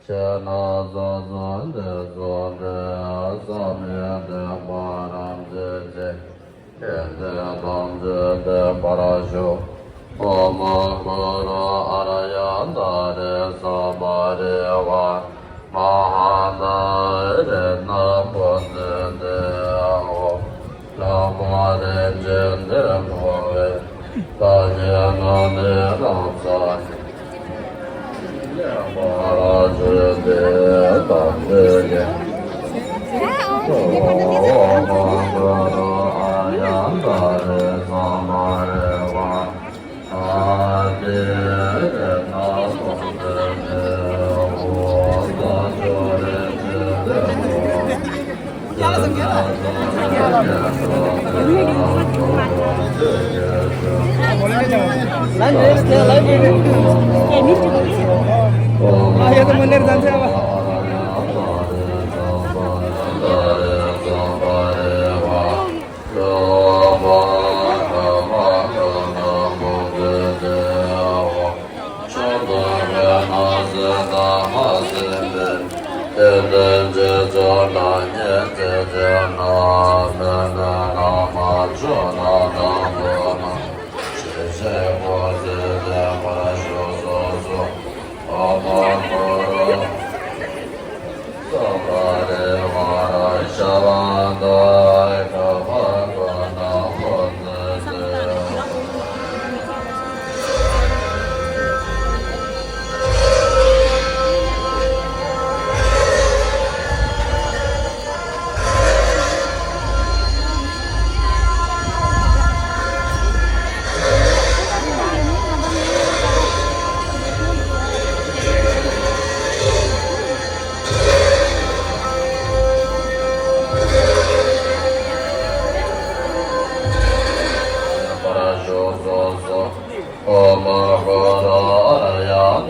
ཁྱེད་རྣམས་སོ་སོ་འདི་སོ་འདི། བསམ་ཡས་བསྟན་པ་རབ་མཛེས་ཤིང་། དགེ་འདུན་ཐམས་ཅད་བདེ་བར་བཞུགས། ཨོཾ་གུ་རུ་ཨཱརྱ་ཏཱ་རེ་སམྦྷ་ཝ། མ་ཧཱ་ན་རེ་ན་མོ་དུ་དེ་ཧོ། ལྷ་མོ་རིན་ཆེན་ལྡན་པ་བས། བདག་གིས་ནི་ནི་རང་སངས་རྒྱས། མ་ར་ཇུ་དེ་དམ་ཚིག་གི། ཨོཾ་གུ་རུ་ཨཱརྱ་ཏཱ་རེ་སམྦྷ་ཝ།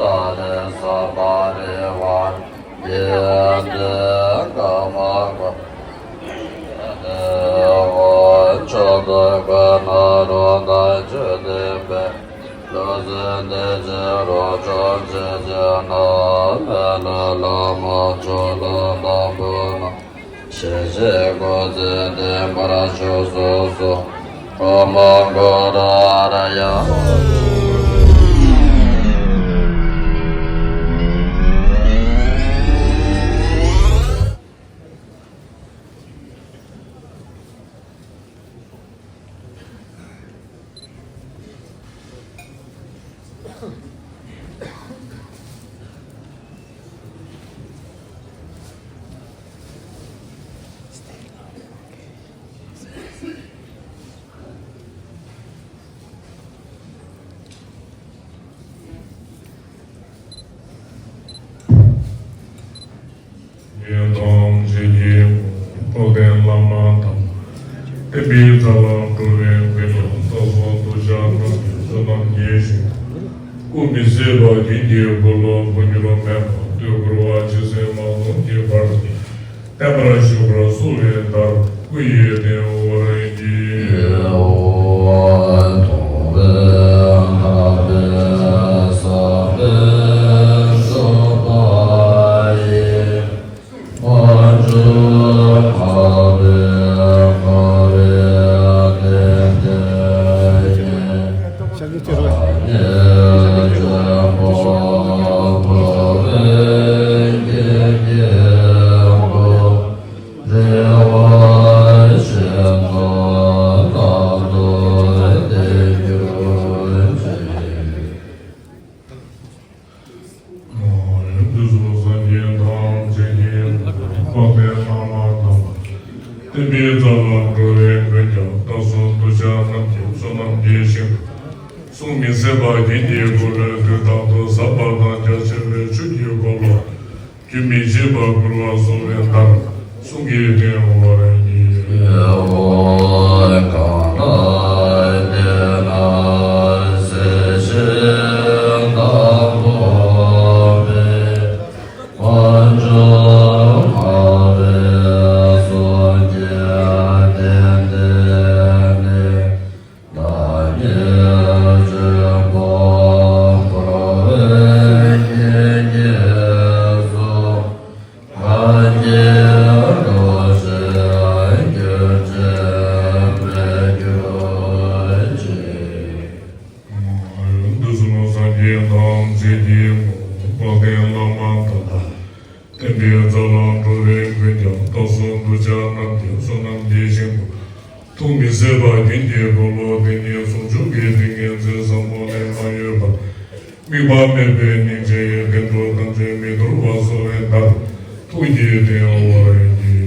ཏཱ་རེ་ས་པ་རེ་ཝ་ཡེ་ཏེ་ཀ་མ་ཀ་ཏེ་ཝ་ཅོ་ཏ་ཀ་ན་རོ་ཏ་ཅོ་ཏེ་པེ་ལོ་ཟེ་ཏེ་ཅེ་རོ་ཅོ་ཅེ་ཅེ་ན་མེ་ལ་ལ་མ་ཅོ་ཏ་ཏ་པ་ན། ཤེས་བྱའི་སྒོ་འཛིན་བསྟན་པར་བཅོས་སོ་སོ། ཨོཾ་ཨ་ག་ར་ཧ་ར་ཡ། ཡོན་ཏན་ཆེ་ཡི་དཔལ་ལྡན་བླ་མ་དང་། བསྟན་པའི་རྩ་བ་འགྲོ་བའི་མགོན་སྐྱབས་སྟག་གཟིག་གདུལ་བྱ་རྣམས་ཀྱི་བསོད་ནམས་ཡིད་བཞིན་དུ། སྐུ་མི་ཟད་པ་རྒྱུན་གྱི་འཁོར་ལོ་འཕོ་འགྱུར་མེད་པར་དུས་འཁོར་བ་ཇི་སྲིད་མ་ལྷུང་གི་བར་དུ། བརྟན་པར་བཞུགས་པར་གསོལ་བའི་བདག་སྐུ་ཡི་དེའུ་རང་གིས། དུས་གསུམ་སངས་རྒྱས་ཐམས་ཅད་ཀྱི་དཔལ་ལྡན་བླ་མ་དང་། བསྟན་པའི་རྩ་བ་འགྲོ་བའི་མགོན་སྐྱབས་སྟག་གཟིག་གདུལ་བྱ་རྣམས་ཀྱི་བསོད་ནམས་ཡིད་བཞིན་དུ། གསུང་མི་ཟད་པ་རྒྱན་གྱི་འཁོར་ལོའི་དུས་རྟག་ཏུ་ཟབ་པ་དང་རྒྱ་ཆེ་བའི་ཆོས་ཀྱི་འཁོར་ལོ། རྒྱུན་མི་འཆད་པར་བསྐུལ་བར་གསོལ་བའི་བདག་གསུང་གི་དེའུ་རང་གིས། དུས་གསུམ་སངས་རྒྱས་ཐམས་ཅད་ཀྱི་དཔལ་ལྡན་བླ་མ་དང་། བསྟན་པའི་རྩ་བ་འགྲོ་བའི་མགོན་སྐྱབས་སྟག་གཟིག་གདུལ་བྱ་རྣམས་ཀྱི་བསོད་ནམས་ཡིད་བཞིན་དུ། ཐུགས་མི་ཟད་པ་རྒྱུན་གྱི་འཁོར་ལོ་དེ་ཉིད་ཟུང་འཇུག་གི་ཏིང་ངེ་འཛིན་ཟབ་མོ་ལས་མ་གཡོས་པར། དམིགས་པ་མེད་པའི་སྙིང་རྗེ་ཡིས་བསྟན་འགྲོ་ཐམས་ཅད་མི་འདོར་བར་གསོལ་བའི་བདག་ཐུགས་ཀྱི་དེའུ་རང་གིས།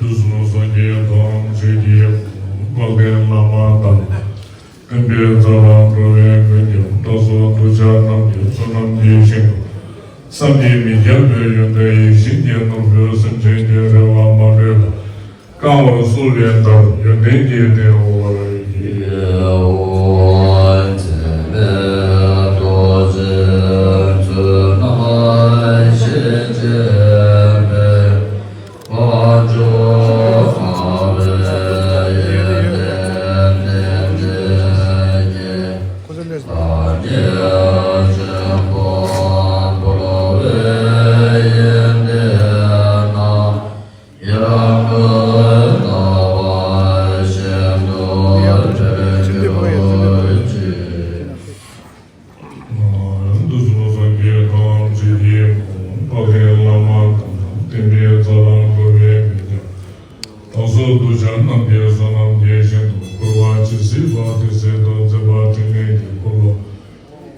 དུས་གསུམ་སངས་རྒྱས་ཐམས་ཅད་ཀྱི་དཔལ་ལྡན་བླ་མ་དང་། བསྟན་པའི་རྩ་བ་འགྲོ་བའི་མགོན་སྐྱབས་སྟག་གཟིག་གདུལ་བྱ་རྣམས་ཀྱི་བསོད་ནམས་ཡིད་བཞིན་དུ། བསམ་གྱིས་མི་ཁྱབ་པའི་ཡོན་ཏན་ཡིད་བཞིན་གྱི་ནོར་བུས་སེམས་ཅན་གྱི་རེ་བ་མ་ལུས་པ། བསྐང་བར་གསོལ་བའི་བདག་ཡོན་ཏན་གྱི་དེའུ་རང་གིས།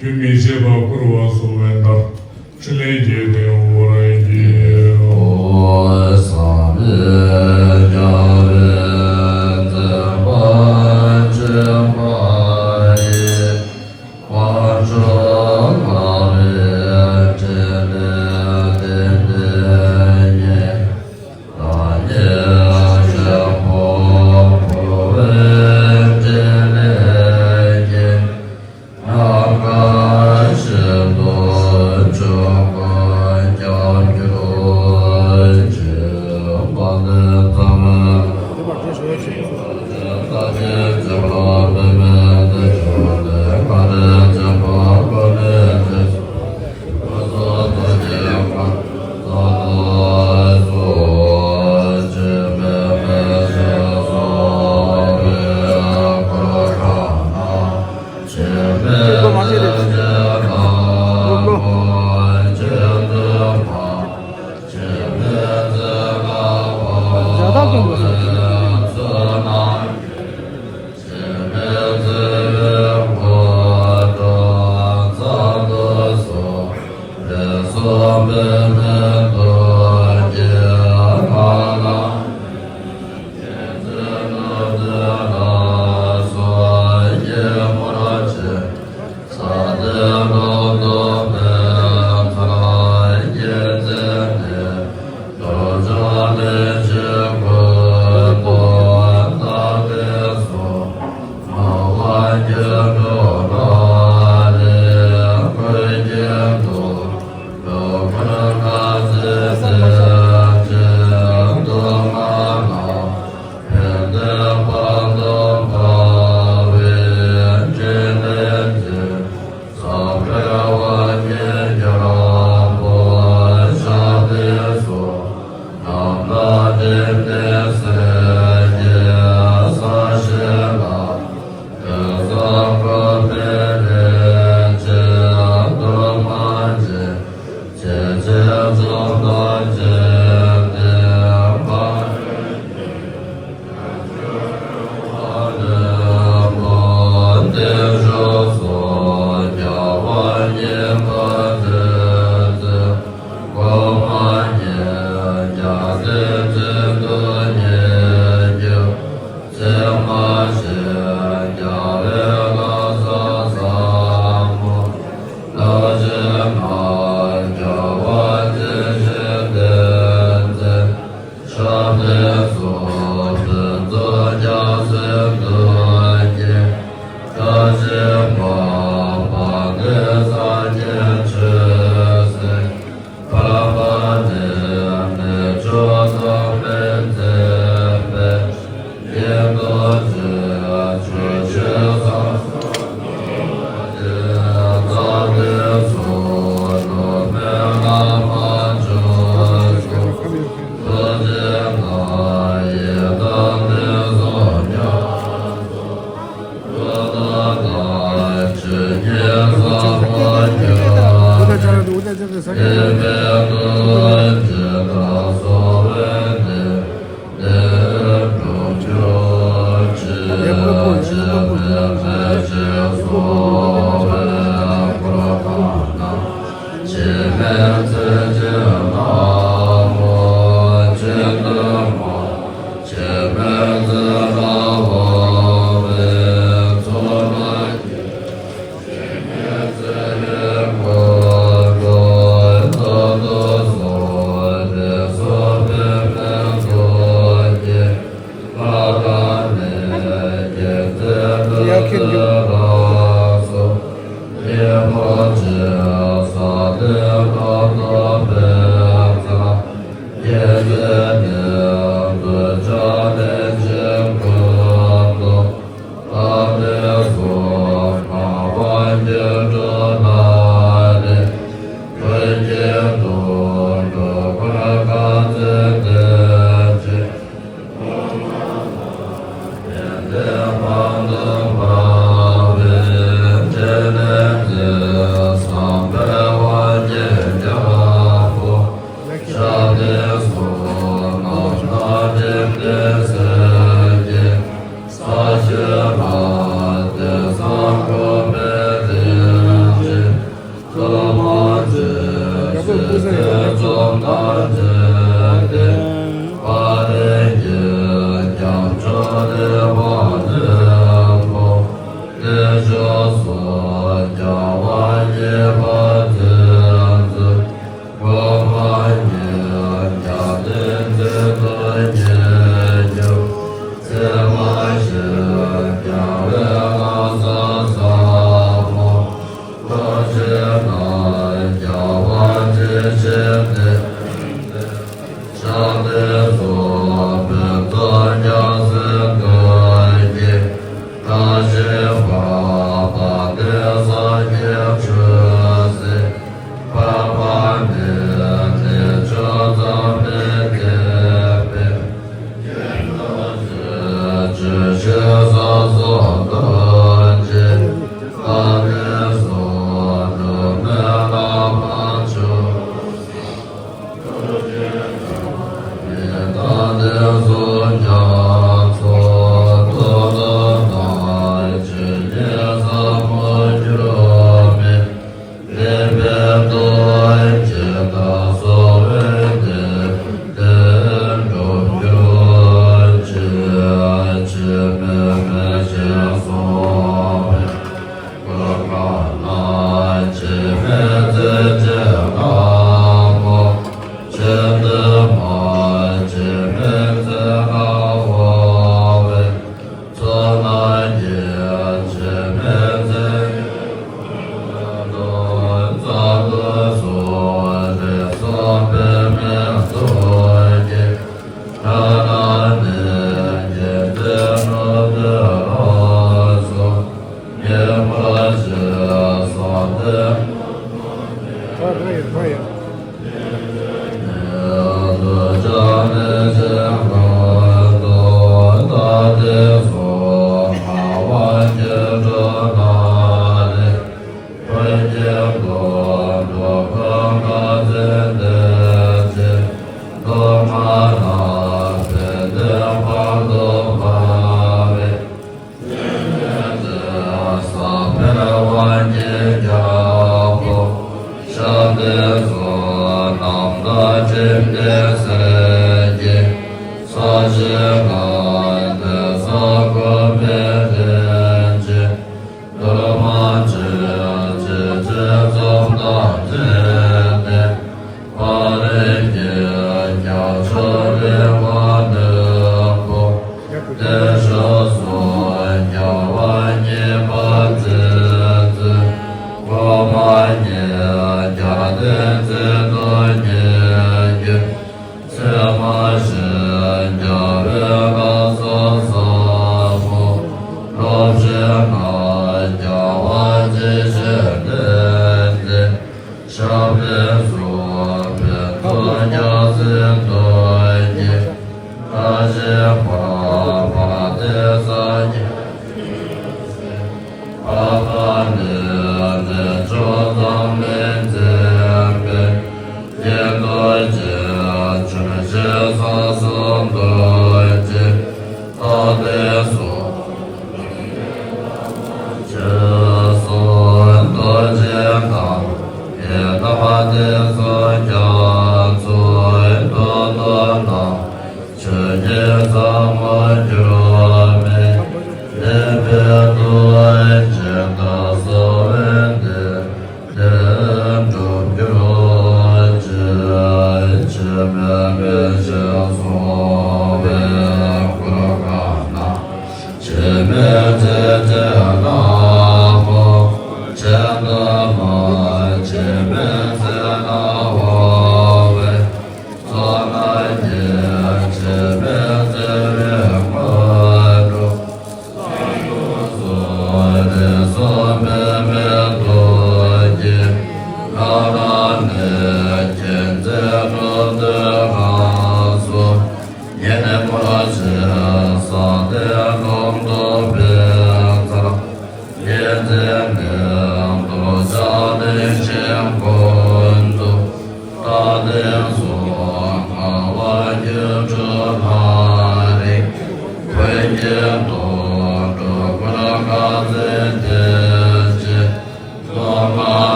རྒྱུན་མི་འཆད་པར་བསྐོར་བ་སོགས་པའི་མཐར་ཕྲིན་ལས་རྒྱས་ཏེ་འོང་བར་བགྱིའོ།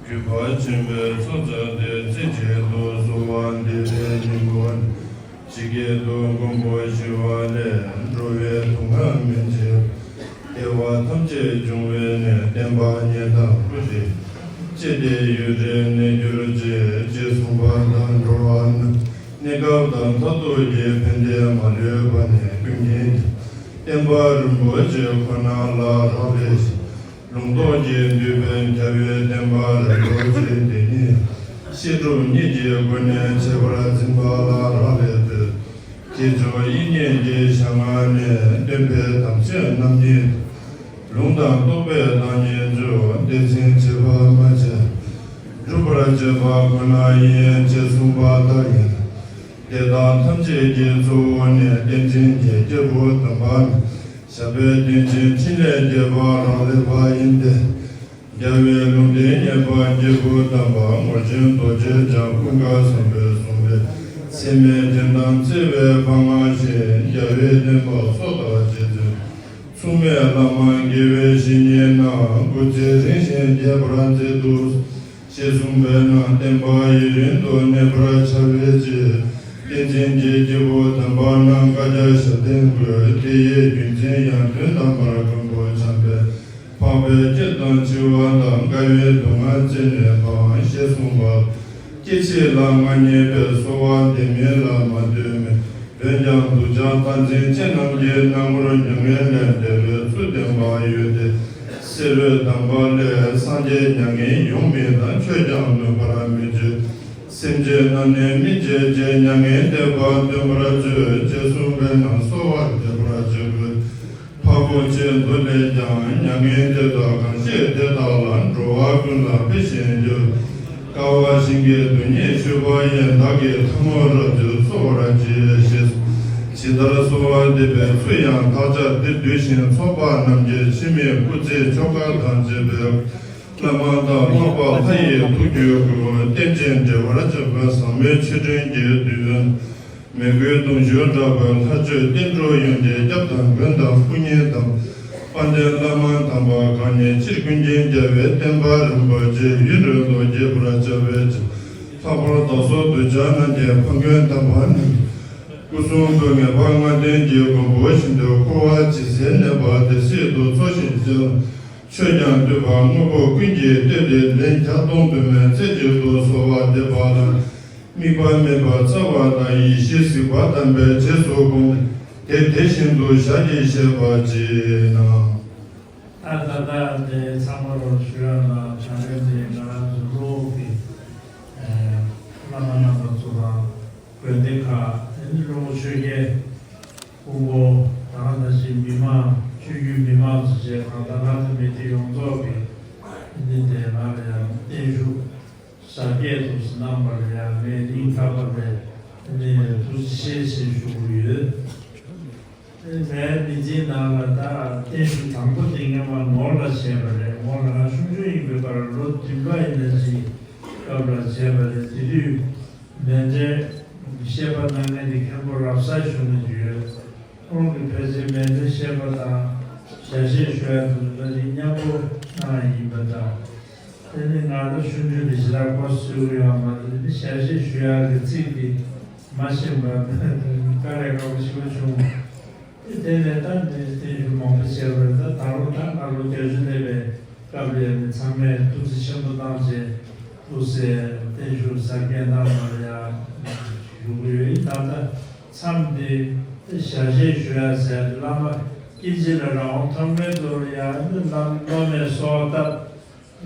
གུས་པ་ཆེན་པོས་ཚོགས་བསགས་ཏེ། རྩེ་གཅིག་ཏུ་གསོལ་བ་འདེབས་པའི་སྙིང་པོ་ནི། ཇི་སྐད་དུ། མགོན་པོ་ཞི་བ་ལྷས། འགྲོ་བའི་སྡུག་བསྔལ་སྨན་བྱེད་པ། བདེ་བ་ཐམས་ཅད་འབྱུང་བའི་གནས། བསྟན་པ་རྙེད་དང་བཀུར་སྟི། ཅི་སྟེ་ཡུན་རིང་གནས་གྱུར་ཅིག་ཅེས་གསུངས་པ་དང་། འགྲོ་བ་རྣམས་གནས་སྐབས་དང་མཐར་ཐུག་གི་ཕན་བདེ་མ་ལུས་པ་ནི་ཀུན་མཁྱེན་གྱི་བསྟན་པ་རིན་པོ་ཆེ་ཁོ་ན་ལ་རག་ལས་ཤིང་། ལུང་རྟོགས་ཀྱིས་བསྡུས་པའི་རྒྱལ་བའི་བསྟན་པ་རིན་པོ་ཆེ་འདི་ཉིད། བཤད་སྒྲུབ་གཉིས་ཀྱི་སྒོ་ནས་འཆད་པར་འཛིན་པ་ལ་རག་ལས་པས། དཀྱིལ་ཆོག་དབྱིག་གཉེན་གྱི་ཞལ་སྔ་ནས་སྟོན་པའི་དམ་ཚིག་རྣམ་གཉིས་དང་། ལུང་དང་རྟོགས་པའི་བདག་ཉིད་མཛོད། དེ་ཚེ་འཆད་པ་མ་བྱས་སྒྲུབ་པར་བྱེད་པ་ཁོ་ན་ཡིན། ཅེས་གསུངས་པ་ལྟར་ཡིན། དེ་དག་ཐམས་ཅད་ཀྱི་གཙོ་བོ་ནི་བསྟན་འཛིན་གྱི་སྐྱེས་བུ་དམ་པ་རྣམས་ཞབས་པད་བརྟན་ཅིང་འཕྲིན་ལས་རྒྱས་པ་རག་ལས་པ་ཡིན་ཏེ། རྒྱལ་བའི་ལུང་བསྟན་སྙན་པ་སྐྱེས་བུ་དམ་པ་ངོར་ཆེན་རྡོ་རྗེ་འཆང་ཀུན་དགའ་བཟང་པོས་གསུངས་པའི་ཚད་མའི་དོན་དམ་བརྩེ་བའི་དཔའ་ངར་ཞིང་། རྒྱལ་བའི་བསྟན་པ་སྲོག་ལྟར་གཅེས་འཛིན་མཚུངས་མེད་བླ་མ་དགེ་བའི་བཤེས་གཉེན་རྣམས། སྐུ་ཚེ་རིང་ཞིང་རྒྱས་པར་མཛད་དུ། ཞེས་གསུངས་པས་ན། བསྟན་པ་ཡུན་རིང་དུ་གནས་པར་བྱ་བའི་ཕྱིར། བསྟན་འཛིན་གྱི་སྐྱེས་བུ་དམ་པ་རྣམས་བཀའ་རྒྱ་ཞབས་བརྟན་དགོས། དེ་ཡི་རྒྱུ་མཚན་ཡང་དོན་དམ་པར་མགོན་པོ་བྱམས་པས། འཕགས་པའི་སྐྱེ་དང་འཆི་བ་དང་། དཀའ་བའི་སྡུག་བསྔལ་རྩད་ནས་སྤང་། ཞེས་གསུངས་པ། སྐྱེ་འཆི་ལ་མ་ཉེས་པའི་གསོལ་བ་འདེབས་མིན་ལ་མ་ལྟོས་མེད། འོན་ཀྱང་གདུལ་བྱ་རྟག་འཛིན་ཅན་རྣམས་ཀྱི་སྣང་ངོར་མྱ་ངན་ལས་འདས་པའི་ཚུལ་བསྟན་པ་ཡོད་དེ། བསེ་རུའི་གདམས་པ་ལས། སངས་རྒྱས་མྱ་ངན་ཡོང་མིན་དང་། ཆོས་ཀྱང་ནུབ་པར་མི་བྱེད། སེམས་ཅན་རྣམས་ནི་སྨིན་བྱེད་ཅིང་། མྱ་ངན་འདས་པ་སྟོན་པར་མཛོད། ཅེས་གསུངས་པས་ན། གསོལ་བ་འདེབས་པར་བྱེད་དགོས། འཕགས་པོ་ཆེ་མདོ་ལས་ཀྱང་། མྱ་ངན་འདས་དང་གང་ཞིག་དེ་དག་ལ། འགྲོ་བ་ཀུན་ལ་ཕན་ཞིང་ཡོད། དཀའ་བ་ཞིང་གི་རྡུལ་སྙེད་ཆུད་པ་ཡི། བདག་གིས་ཐལ་མོ་རབ་བྱུང་གསོལ་བར་བགྱི། ཞེས་ཇི་ལྟར་གསོལ་བ་འདེབས་པའི་ཚུལ་ཡང་དག་ཅིང་། འདིར་འདུས་ཤིང་ཚོགས་པ་རྣམས་ཀྱིས་འཆི་མེད་སྐུ་ཚེའི་ཆོ་ག་དང་བཅས་པའི་བླ་མ་དང་འཕགས་པ་ལྷ་ཡི་ཐུགས་རྒྱུད་བསྐུལ། རྟེན་ཅིང་འབྲེལ་བར་བཅས་པའི་ཟབ་མོའི་ཆོས་འབྲེལ་གྱི་མདོ། མོས་གུས་གདུང་ཤུགས་དྲག་པོས་ལྷ་མཆོད་བསྟན་འགྲོ་ཡོངས་ཀྱི་སྐྱབས་དང་མགོན་དང་དཔུང་གཉེན་དང་། དཔལ་ལྡན་བླ་མ་དམ་པ་གང་ཉིད་སྤྱིར་ཀུན་མཁྱེན་རྒྱལ་བའི་བསྟན་པ་རིན་པོ་ཆེ་ཡུན་རིང་དུ་རྒྱས་པར་བྱ་བའི་ཕྱིར། ལྷག་པར་བདག་སོགས་གདུལ་བྱ་རྣམས་ཀྱི་ཕ་མགོན་དམ་པ་རྣམས། སྐུ་གསུང་ཐུགས་ངེས་པར་ལྔ་ལྡན་གྱི་མགོན་པོ་བཞིན་དུ་འཁོར་བ་ཇི་སྲིད་གནས་པ་དེ་སྲིད་དུ་འཚོ་ཞིང་གཞེས་ལ། ཆོས་ཀྱང་བསྟོད་པ་དངོས་པོ་ཀུན་གྱིས་བསྟོད་དེ། ལན་བརྒྱ་སྟོང་དུ་མའི་རྩེ་གཅིག་ཏུ་གསོལ་བ་འདེབས་པ་ལ། དམིགས་པ་མེད་པར་བརྩེ་བ་དང་ཡེ་ཤེས་གཟིགས་པ་དམ་པའི་རྗེས་སུ་བསྒོམས་ཏེ། དེ་བཞིན་དུ་ཞལ་གྱིས་བཞེས་པར་བགྱི་ན། ད་ད་ལྟ་དེ་ཚང་མ་ལོ་ཞུ་ཡ་ལ་བྱ་རེད་དེ། ང་རང་ཚོ་སློབ་ཀྱི་བླ་མ་རྣམས། དགོན་སྡེ་ཁག་ཨ་ནི་ལྷུན་པོ་ཆོས་རྒྱལ་སྐུ་ངོ་དང་ད་ཅི་མི་མང་ཆོས་བརྒྱུད་མི་མང་ཚོ་བཅས་གང་ལྟར་ལྷ་དང་མི་སྡེ་ཡོངས་རྫོགས་ཀྱི་ཨ་ནི་དེ་ང་ལ་ཡང་བརྟན་བཞུགས་གཟབ་རྒྱས་ཐུགས་སུ་གནང་བ་ལ་ཡང་ངས་སྙིང་ཐག་པ་ནས་ཨ་ནི་ཐུགས་རྗེ་ཆེ་ཞེས་ཞུ་གི་ཡོད། ངའི་མི་ཚེའི་ནང་ལ་ད་བརྟན་བཞུགས་དང་པོ་དེ་སྔོན་མ་ནོར་ལ་བྱས་པ་རེད། ནོར་ལ་ང་ཆུང་ཆུང་ཡིན་པའི་སྐབས་ལོ་བདུན་པ་ཡིན་ན་ཅིག་སྐབས་ལ་བྱས་པ་རེད། དེ་དུས་མཎྜལ་བཤད་པ་གནང་མཁན་དེ་མཁན་པོ་རབ་གསལ་ཞུ་ནས་ཡོད། ཁོང་གིས་ཕལ་ཆེར་མཎྜལ་བཤད་པ་དང་ཞལ་བཞེས་ཞུ་ཡ་དེ་ཚོ་ད་ཅིག་མཉམ་པོ་གནང་ཡ་ཡིན་པ་དང་། དེ་ནི་ང་ཚོ་ཆུང་ཆུང་ལས་ཞེ་དྲག་གོ་ཚོད་ཀྱི་ཡོད་མ་རེད། དེ་ནི་ཞལ་བཞེས་ཞུ་ཡག་གི་ཚིག་འདི་མ་ཤེས་པ་དཀའ་ལས་ཁག་པོ་ཞེ་པོ་བྱུང་། དེ་ནས་ད་འདི་བརྟན་བཞུགས་མང་པོ་བྱས་པ་རེད། ད་ད་རུང་ད་ང་ལོ་བརྒྱད་ཅུ་སླེབས་པའི་སྐབས་ལ་ནི་ཚང་མས་ཐུགས་རྗེ་ཆེན་པོ་གནང་བྱས་ཐུགས་སྲས་བརྟན་བཞུགས་གཟབ་རྒྱས་གནང་བར་ཡང་ཞུ་གི་ཡོད། ད་ལྟ་མཚམས་འདི་ཞལ་བཞེས་ཞུ་ཡ་ཟེར་བླ་མ་སྐྱེ་འཆི་ལ་རང་དབང་ཐོབ་མཁན་ཚོ་ལ་ཡང་ནི་བླ་མ་སློབ་མས་གསོལ་བ་བཏབ།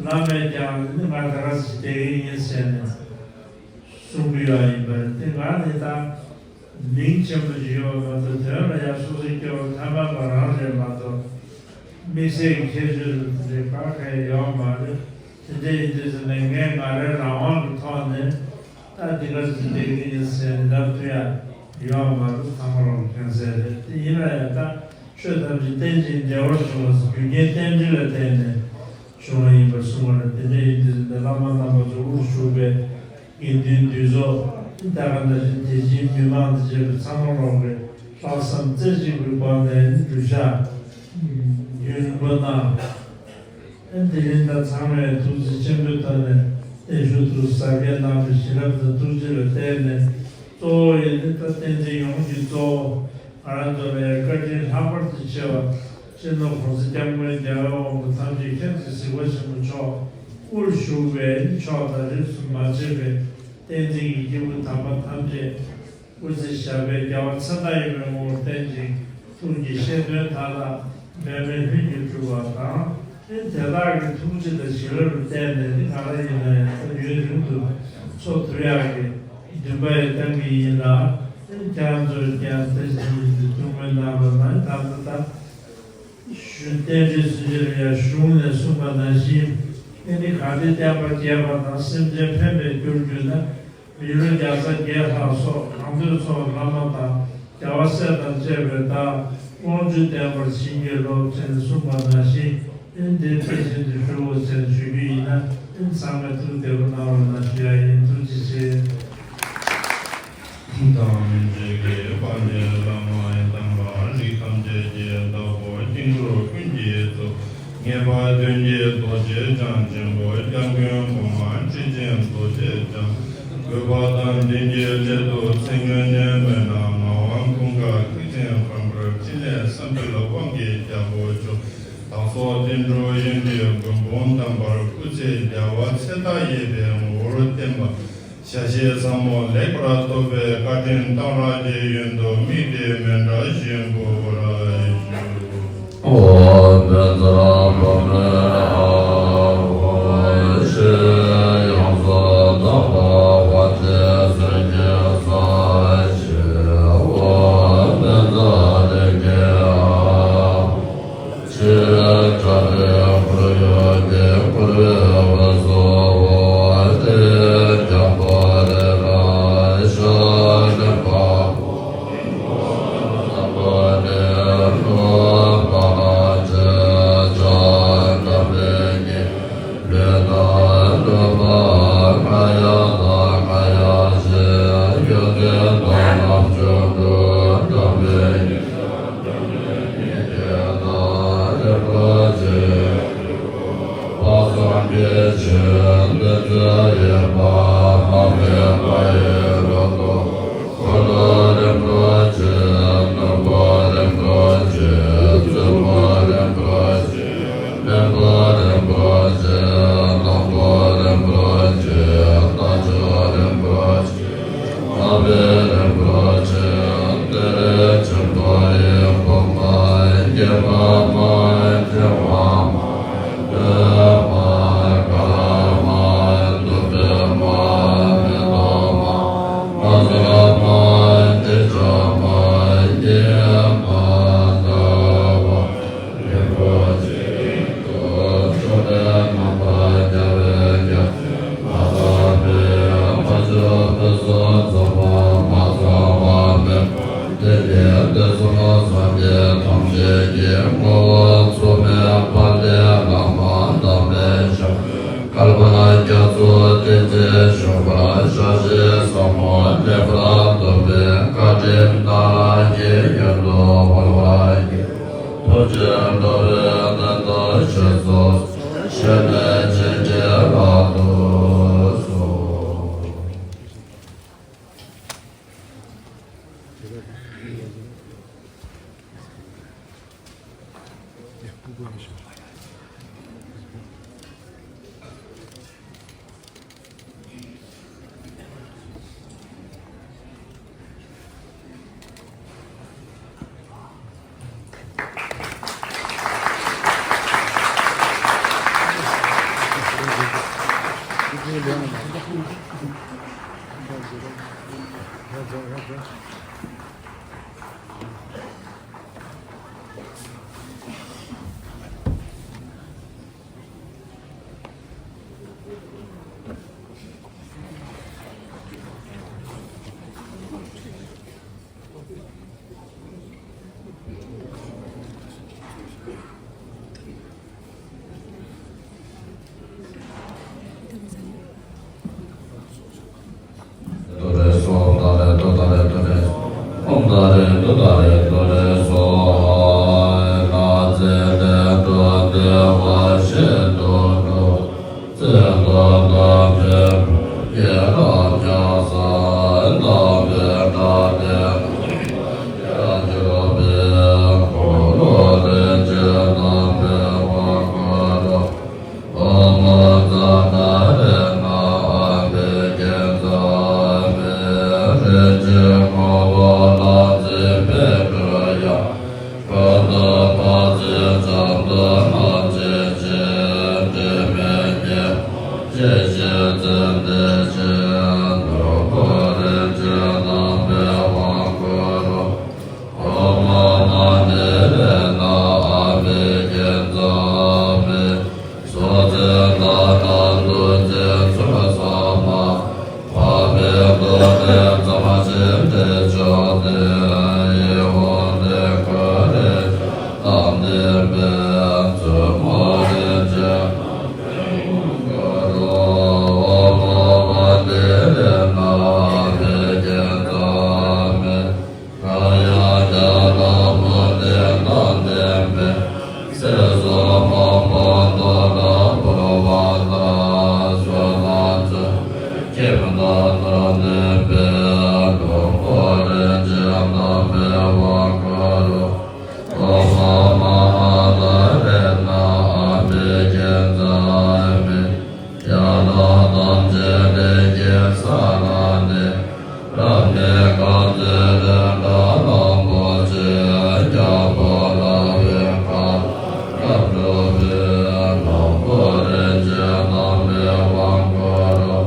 བླ་མས་ཀྱང་ནི་ང་ད་ག་ཟེ་བསྡད་ཀྱི་ཡིན་ཟེར་ནས་གསུང་གི་ཡོད་ཡིན་པ་རེད། དེ་ང་ནི་ད་མིང་ཆེན་པོ་ཞིག་ཡོད་མ་གཏོགས་དོན་ལ་ཡང་སོ་སོའི་སྐྱེ་བོ་ཐ་མལ་པ་རང་རེད་མ་གཏོགས་དམིགས་བསལ་གྱི་ཁྱད་ཆོས་དེ་འདྲའི་ག་གེ་ཡོད་མ་རེད། དེ་འདྲ་ཡིན་དུས་ཟེར་ནས་ངས་ང་རའི་རང་དབང་གི་ཐོག་ནས་ད་འདི་ག་ཟེ་བསྡད་ཀྱི་ཡིན་ཟེར་ནས་ལབ་ཐུབ་ཡ་ཡོད་མ་རེད། ཚང་མ་རང་མཁྱེན་གསལ་རེད། དེ་ཡིན་ན་ཡང་ད། ཆོས་ཐམས་ཅད་རྟེན་ཅིང་འབྲེལ་བར་འབྱུང་བ་ཟེར་རྒྱུ་རྐྱེན་རྟེན་འབྲེལ་ལ་བརྟེན་ནས་བྱུང་བ་ཡིན་པར་གསུངས་པ་ལ། དེ་འདྲ་ཡིན་དུས་འདི་བླ་མ་རྣམ་པ་ཚོ་དབུར་བཞུགས་པའི་དགེ་འདུན་འདུས་ཚོགས་ད་ག་ནང་བཞིན་དད་ཅན་མི་མང་དང་བཅས་པའི་ཚང་མ་ལོག་གི་ལྷག་བསམ་རྩེ་གཅིག་པའི་སྒོ་ནས་ནི་གདུལ་བྱ་རྒྱུན་རིང་པོ་གནང་། དེ་རིང་ད་ཚང་མས་ཐུགས་རྗེ་ཆེན་པོའི་ཐོག་ནས་བརྟན་བཞུགས་ཐུགས་གཟབ་རྒྱས་གནང་བའི་ཞི་རབ་དང་ཐུགས་རྗེ་ལ་བརྟེན་ནས་གཙོ་བོ་ཡིན་ནི་ད་བསྟན་འཛིན་ཡོངས་ཀྱི་གཙོ་བོ། ང་རང་ཚོ་ལ་ཡང་བཀའ་དྲིན་ལྷག་པར་དུ་ཆེ་བ། སྤྱི་ནོར་༸གོང་ས་༸སྐྱབས་མགོན་རྒྱལ་བའི་དབང་པོ་ཐམས་ཅད་མཁྱེན་བརྩེ་གཟིགས་པ་ཆེན་པོ་མཆོག་དབུར་བཞུགས་པའི་མཆོག་དང་རིས་སུ་མ་ཆད་པའི་བསྟན་འཛིན་གྱི་སྐྱེས་བུ་དམ་པ་ཐམས་ཅད་སྐུ་ཚེ་ཞབས་པད་རྒྱལ་བ་ཚེ་བརྟན་ཡོད་པའི་ངོ་བོར་བརྟན་ཅིང་། ཐུགས་ཀྱི་བཞེད་དོན་མཐའ་དག་འབད་མེད་ལྷུན་གྱིས་གྲུབ་པ་དང་། དེ་དེ་དག་གི་ཐུགས་རྗེ་དང་བྱིན་རླབས་ལ་བརྟེན་ནས་ནི་ང་རང་ཡིན་ན་ཡང་ད་ཡུན་རིང་དུ་འཚོ་ཐུབ་ཡག་གི་འདུན་པ་ཡང་བསྐྱང་གི་ཡིན་ལ། ཁྱེད་རང་ཚོས་ཀྱང་དེ་བཞིན་དུ་ཐུགས་སྨོན་གནང་བ་ན་ད་ལྟ་ད་ཞུ་རྟེན་འབྲེལ་ཚུན་ཆད་ལ་ཡང་གཞུང་ནས་གསུངས་པ་ནང་བཞིན་ཨེ་ནི་གལ་ཏེ་བསྟན་པ་རྒྱས་པ་དང་སེམས་ཅན་ཕན་པར་གྱུར་གྱུར་ན། མི་ལོ་བརྒྱ་རྩ་བརྒྱད་ལྷག་སོགས་གང་འདོད་ཚོགས་བླ་མ་དང་རྒྱལ་བ་སྲས་དང་བཅས་པའི་བདག་དབང་ཕྱུག་བསྟན་པར་བྱིན་གྱིས་རློབས་ཟེར་ནས་གསུངས་པ་ནང་བཞིན། ཨིན་དེ་དེ་བཞིན་དུ་ཞུའོ་ཟེར་ནས་ཞུ་རྒྱུ་ཡིན་ན། ཨིན་ཚང་མས་ཐུགས་བདེ་པོ་གནང་རོགས་གནང་ཞུ་ཡ་ཡིན། ཐུགས་རྗེ་ཆེ། དང་མི་འཇིགས་ཀྱི་དཔལ་གྱི་བླ་མ་ཡི་དམ་པ། རིགས་ཐམས་ཅད་ཀྱི་བདག་པོ། དཀྱིལ་འཁོར་ཀུན་གྱི་གཙོ། ངེས་པ་དོན་གྱི་རྡོ་རྗེ་འཆང་ཆེན་པོ། སྐྱབས་མགོན་གོང་མ་ཁྲི་ཆེན་རྡོ་རྗེ་འཆང་། དགོས་པ་དང་ལྡན་གྱི་སླད་དུ་ཚེ་སྔོན་ནས་སྨོན་ལམ་མ་དབང་ཀུན་དགའ་ཐེག་ཆེན་དཔལ་འབར་ཕྲིན་ལས་བསམ་འཕེལ་དབང་གི་རྒྱལ་པོ་མཆོག། བདག་སོགས་བསྟན་འགྲོ་ཡོན་གྱི་མགོན་དཔུང་དམ་པར་སྐུ་ཚེ་རྒྱལ་བ་ཚེ་བདག་ཡོད་པའི་ངོ་བོར་བསྟན་པ། ཞལ་བཞེས་ཟབ་མོ་ལེགས་པར་ཐོབ་པའི་བཀའ་དྲིན་གཏང་རག་གི་ཡོན་དུ་དམིགས་ཏེ་སྨོན་འདྲ་ཞུ་འབུལ་བར་ཞུ། ཚོགས་པ་མ་ཚང་བ་མེད་པར་དེ་ནས་དེ་ཚོ་སངས་རྒྱས་ཐམས་ཅད་ཀྱི་ངོ་བོ་མཚུངས་མེད་པ་ལས་བླ་མ་དམ་པའི་ཞབས་བཀལ་བ་རྒྱ་མཚོ་བསྟན་འཛིན་བཞུགས་པར་ཞལ་བཞེས་ཟབ་མོ་ལེགས་པར་ཐོབ་པའི་བཀའ་དྲིན་ནམ་མཁའི་མཉམ་དུ་འོད་འབར་གྱི་ཐུགས་རྗེ་འགྲོ་བའི་གནས་དང་ཞེས་སོགས་ཞལ་ནས་ཆེས་ཆེར་ལགས་སོ། ཏུ་རེ་སོ་ཏ་རེ་ཏུ་ཏ་རེ་ཏུ་རེ་སོ། ཨོཾ་ཏ་རེ་ཏུ་ཏ་རེ་ཏུ་རེ་སོ་ཧ། ལྷ་རྫས་ལས་འགྲོ་བདེ་བར་གཤེགས་སུ་འགྲོ། རྩེ་ལྔ་དམ་པའི་བུ་ཡི་ལྷ་ཉག་གསལ་དམ་པའི་སྒྲ་དེ་ཡང་གྱུར་པའི་འཁོར་ལོ་རིན་ཆེན་དམ་པའི་དབང་བསྐུར་རོ། ཨོཾ་ཛ་ན་རེ་ན་ཨ་བྷི་ཥིཉྩ་མི། རིན་ཆེན་ངོ་བོ་ལ་བརྩེ་བའི་སྤྲུལ་ཡང་། ཀུན་ཏུ་བག་ཚིལ་ཙམ་དུ་སྣང་བྱེད་ཅིང་། དྲི་མེད་སྙེ་མ་ཞེས་བྱའི་ཙན་དན་ཅན། ནོར་བུ་རིན་ཆེན་རྣམ་པའི་དབང་བསྐུར་རོ། ཨོཾ་མ་ཎི་རེ་ན་ཨ་བྷི་ཥིཉྩ་མི། སོགས་ཚིག་དག་ན་བདུད་རྩིའི་ཚོགས་ཚང་མ། འཕགས་པའི་མདོ་ལས་ཕྱག་ཕྱི་འབྲེལ་ཕྱོགས་ཏེ། ཡིད་འོང་ལྡན་ཁོ་རེ་དང་ལྡན་པའི། བཙུན་མོ་རིན་ཆེན་རྣམ་པའི་དབང་བསྐུར་རོ། ཨོཾ་ཨ་བྷ་ཎི་རེ་ན་ཨ་བྷི་ཥིཉྩ་མི། ཁ་ཡང་རྒྱ་ནག་མུ་ཏིག་དང་ལྡན་པའི། ཚེ་བསོད་མང་པོ་མདོ་ལ་འབུལ་བ་དང་། བསོད་ནམས་ཚོགས་ཀྱི་ཁྱིམ་དང་ནང་ལྡན་པའི། ནོར་བུ་རིན་ཆེན་རྣམ་པའི་དབང་བསྐུར་རོ། ཨོཾ་ཨ་མ་ཧ་ཏ་རེ་ན་ཨ་བྷི་ཥིཉྩ་མི། ཡང་དག་ཐམས་ཅད་ལས་ཀྱི་ས་ལ་གནས། རབ་གནས་དཀར་མཛེས་རི་བྲག་གླང་པོ་ཆེ། རྒྱལ་པོ་ལྷ་བའི་ཁབ་ཏུ་བསྒྲུབས་པའི། ནོར་བུ་རིན་ཆེན་རྣམ་པའི་དབང་བསྐུར་རོ།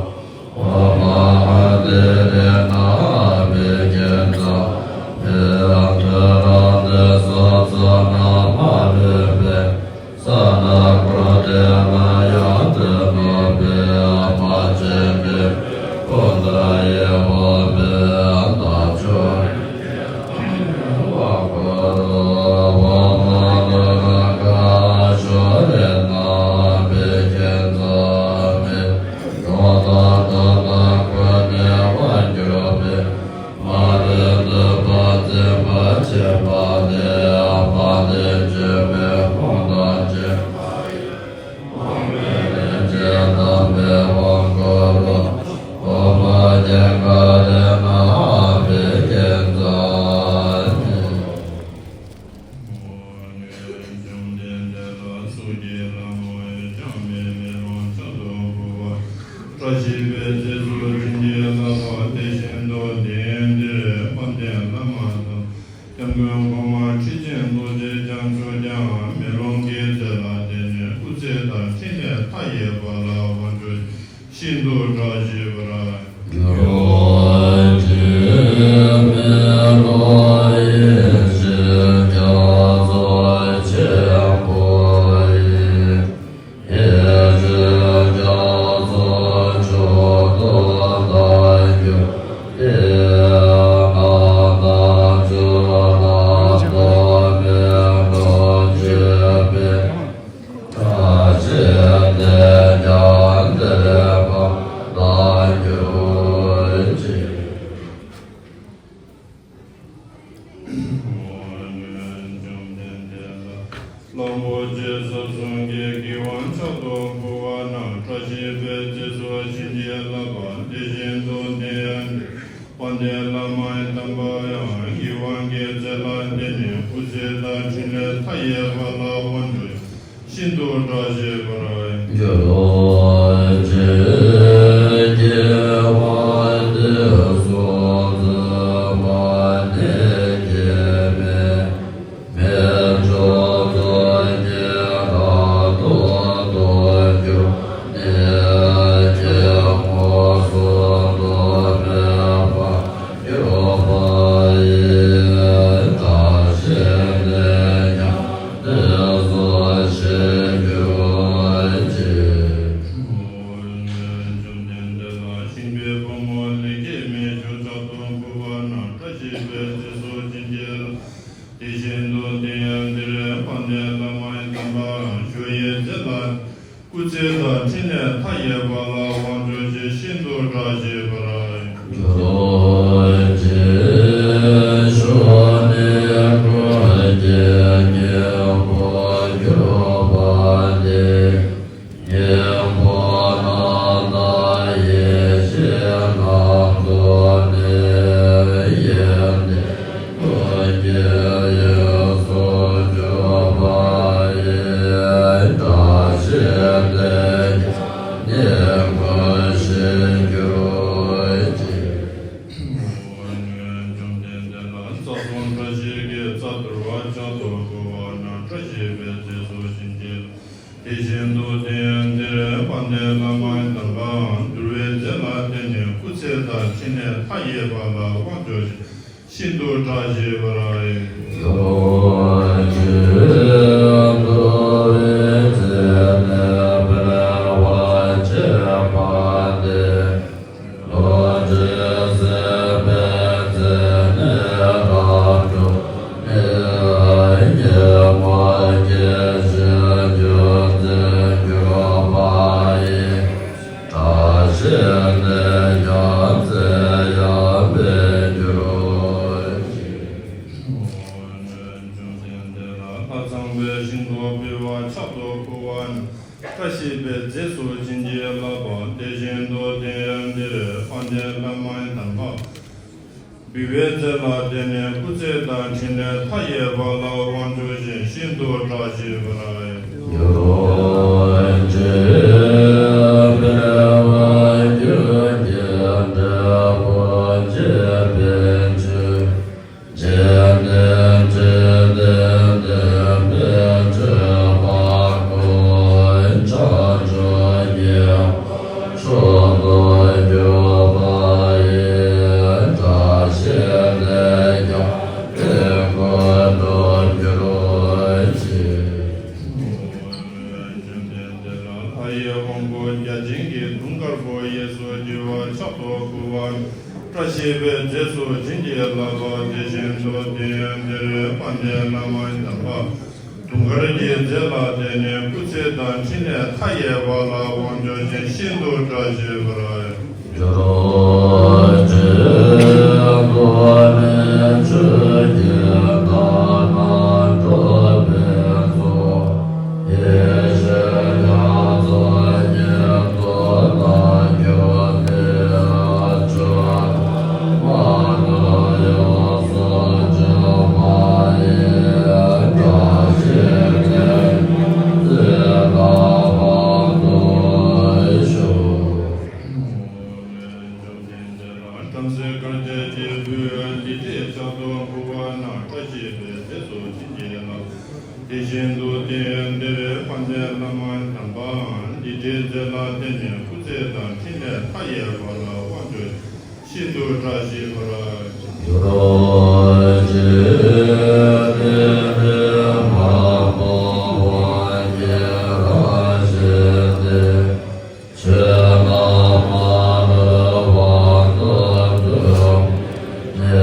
ཨོཾ་ཨ་ཏི་རེ་ན་ཨ་བྷི་ཥིཉྩ་མི། དུས་རབས་འདས་ས་ཚོགས་རྣམས་མ་ལུས་པའི། ས་རྣམས་འཁོར་འདས་ལ་ཡང་དུ་གནས་པའི། མ་སྐྱེས་པའི་ཀུན་ཏུ་ཡིད་འོང་པའི། བདག་མཆོག་རིན་ཆེན་དབང་བསྐུར་རོ། ཨོཾ་ཨ་ནུ་རུ་ཀ་ཤྭ་རེ་ན་ཨ་བྷི་ཥིཉྩ་མི། གྲོགས་དང་དགྲ་དང་ཀུན་ནས་དབང་བསྒྱུར་བའི། མ་ལུས་ནུས་པ་འཛིན་པ་མཆེད་པ་ལས། དཔལ་ལྡན་འཇིགས་མེད་ཀུན་ཐམས་ཅད་མཐའ་ཡས། འོག་མིན་རིན་ཆེན་དམ་པའི་དབང་བསྐུར་རོ། ཨོཾ་ཨ་ཀྱཱ་ཀ་རེ་ན་ཨ་བྷི་ཥིཉྩ་མི། འཇམ་ལྡན་འདས་ལ་གཙུག་གི་ལྷ་མོ་ཡི། འཇམ་པའི་མེ་ལོང་མཆོག་ཏུ་གུག་པ། བཀྲ་ཤིས་པའི་རྗེས་སུ་བྱིན་གྱིས་བརླབ་པ། དེ་བཞིན་དུ་དེང་འདིར་དཔལ་ལྡན་བླ་མ་དང་། སྐྱབས་མགོན་གོང་མ་ཁྲི་ཆེན་རྡོ་རྗེ་འཆང་མཆོག་ཀྱང་མེ་ལོང་གི་རྩེ་ལ་བསྡད་ནས་སྐུ་ཚེ་དང་འཕྲིན་ལས་མཐའ་ཡས་པ་ལ་དབང་ཕྱུག་ཤིན་ཏུ་བཀྲ་ཤིས་པར་འགྱུར་ཅིག། མེ་ལོང་ཡེ་ཤེས་རྒྱ་མཚོ་ཆེན་པོ་ཡི། ཡེ་ཤེས་རྒྱ་མཚོ་མཆོག་ཏུ་བདག་གྱུར། དཔལ་ལྡན་བླ་མའི་དམ་པ་ཡང་། ཡིད་དབང་གི་རྫས་ལ་བརྟེན་ནས། སྐུ་ཚེ་དང་ཕྲིན་ལས་མཐའ་ཡས་པ་ལ་དབང་ཕྱུག་ཤིན་ཏུ་བཀྲ་ཤིས་པར་འགྱུར་རོ། ཇི་སྐད་དགེ་བ་འདི་སོགས་བརྩམས་པ་ནི། སྐྱེ་མེད་མི་འགྲོ་རྫོགས་བརྒྱད་དང་ལྡན་དུ་གྱུར་ནས། སྐྱེ་དངོས་གསུམ་དུ་མེད་པར་གྱུར་པ་ཡི། བཀྲ་ཤིས་ནི་ཀྱང་དེ་སོགས་ཞེས་གྱུར་ཅིག། བཅོམ་ལྡན་འདས་ལ་ཤིང་པའི་བུ་མོ་ལས་སྐྱེས་མི་ཞུ་ཕྱག་ཏུ་འབུལ་བ་ན། བཀྲ་ཤིས་པའི་རྗེས་སུ་བྱིན་གྱིས་བརླབ། དེ་བཞིན་དུ་དེ་ཡང་འདིར་དཔལ་ལྡན་བླ་མའི་དམ་པ་ཞུ་ཡི་རྫས་ལ། སྐུ་ཚེ་དང་ཕྲིན་ལས་མཐའ་ཡས་པ་ལ་དབང་ཕྱུག་ཅིང་ཤིན་ཏུ་བཀྲ་ཤིས་པར་འགྱུར་རོ། ཅེས་ཞུ་ནས་སྐུ་སྐྱེ་མཉེས་པོར་གྱུར་པ་དེ། སྙིང་པོ་ནམ་མཁའ་ཡེ་ཤེས་རྣམས་སྟོང་ནས། ཡེ་ནས་སྐུ་སྐྱེ་ཡི་གཟུགས་གྱུར་པ་ཡི། བཀྲ་ཤིས་དེ་ཀྱང་ཉིད་སྐུ་བཞིན་གྱུར་ཅིག། བཅོམ་ལྡན་འདས་ལ་རྩ་གསུམ་བཀྲ་ཤིས་ཀྱི་རྩ་གདུལ་བ་ཕྱག་ཏུ་བསྐུལ་བ་ན། བཀྲ་ཤིས་པའི་རྗེས་སུ་བྱིན་གྱིས། དེ་བཞིན་དུ་དེ་ཡང་འདིར་དཔལ་ལྡན་བླ་མའི་དམ་པའང་འདུལ་བའི་རྫས་ལ་བརྟེན་ནས་སྐུ་ཚེ་དང་ཕྲིན་ལས་མཐའ་ཡས་པ་ལ་དབང་ཕྱུག་ཅིང་ཤིན་ཏུ་བཀྲ་ཤིས་པར་འགྱུར་རོ། ཅེས་འདུལ་བའི་རྫས་ནི་སྤེལ་བར་བྱེད་པ་སྟེ། ལྷོ་འདྲེ་སྲེད་པའི་རྫས་ནི་རབ་འཁྲུགས་ནས། ཉོན་མོངས་སྐྱེ་ཞིང་འབྱུང་ཚུལ་གྱུར་པ་ཡི། བཀྲ་ཤིས་ནི་ཀྱང་ཚེ་ཡང་དཔལ་འགྱུར་རོ། བཅོམ་ལྡན་འདས་ལ་ལྷ་ཚངས་པའི་ཞིང་དུ་ཕུལ་བ་ཕྱག་ཏུ་བསྐུལ་བ་ན། བཀྲ་ཤིས་པའི་རྗེས་སུ་བྱིན་གྱིས་བརླབ་པ། དེ་བཞིན་དུ་དེ་ཡང་འདིར་དཔལ་ལྡན་བླ་མའི་དམ་པ་འབུལ་བའི་རྫས་ལ་བརྟེན་ནས་སྐུ་ཚེ་དང་ཕྲིན་ལས་མཐའ་ཡས་པ་ལ་དབང་ཕྱུག་ཅིང་ཤིན་ཏུ་བཀྲ་ཤིས་པར་འགྱུར་རོ། ཅེས་སྤེལ་བའི་རྒྱུད་ཀྱི་འབྲས་བུ་འབྱེད་པའི་ཕྱིར། འཇིག་རྟེན་འབྲས་བདེ་ལྡན་འདས་དཔལ་ཁྲོ་བོ་བྱང་ཆུབ་ཀྱི་མཆོག་ཏུ་གྱུར་པ་ཡི། བཀྲ་ཤིས་དེས་ཀྱང་དེ་ཀུན་ཐོབ་གྱུར་ཅིག། ལྷ་ཡི་དབང་པོ་བརྒྱ་བྱིན་གྱིས་དུང་དཀར་པོ་གཡས་སུ་འཁྱིལ་བ་ཕྱག་ཏུ་བསྐུལ་བ། བཀྲ་ཤིས་པའི་རྗེས་སུ་བྱིན་གྱིས་བརླབ་པ། དེ་བཞིན་དུ་དེ་ཡང་འདིར་དཔལ་ལྡན་བླ་མའི་དམ་པ་དུང་དཀར་གྱི་རྫས་ལ་བརྟེན་ནས་སྐུ་ཚེ་དང་ཕྲིན་ལས་མཐའ་ཡས་པ་ལ་དབང་ཕྱུག་ཅིང་ཤིན་ཏུ་བཀྲ་ཤིས་པར་འགྱུར་རོ། ཅེས་འདུལ་བའི་ཆོས་ཀྱི་མཐའ་རྣམས་འགྲོ་བའི་ཚོགས། ཡེ་ཤེས་རྒྱ་མཚོ་ཉིད་དུ་ལྟ་གྱུར་ནས། ཆོས་མ་དག་ཡོངས་སུ་འཇོམས་པ་ཡི། བཀྲ་ཤིས་དེས་ཀྱང་ཚེ་དང་བར་དུ་བཞུགས། བྲམ་ཟེ་དཀར་ཆས་ཀྱི་བུས་འདི་སྒྲའི་ཕྱག་ཏུ་འབུལ་བ་ན། བཀྲ་ཤིས་པའི་རྗེས་སུ་བྱིན་གྱིས་བརླབ། དེ་བཞིན་དུ་དེ་ཡང་འདིར་དཔལ་ལྡན་བླ་མའི་དམ་པའང་འདི་སྒྲའི་རྫས་ལ་བརྟེན་ནས་སྐུ་ཚེ་དང་ཕྲིན་ལས་མཐའ་ཡས་པ་ལ་དབང་ཕྱུག་ཤིན་ཏུ་བཀྲ་ཤིས་པར་འགྱུར་རོ། ཅེས་དེ་ནས་མར་པ་དབང་གིས་རང་བཞེངས་ཏེ། ཆོས་རྣམས་མ་ལུས་དབང་དུ་བསྡུས་ནས།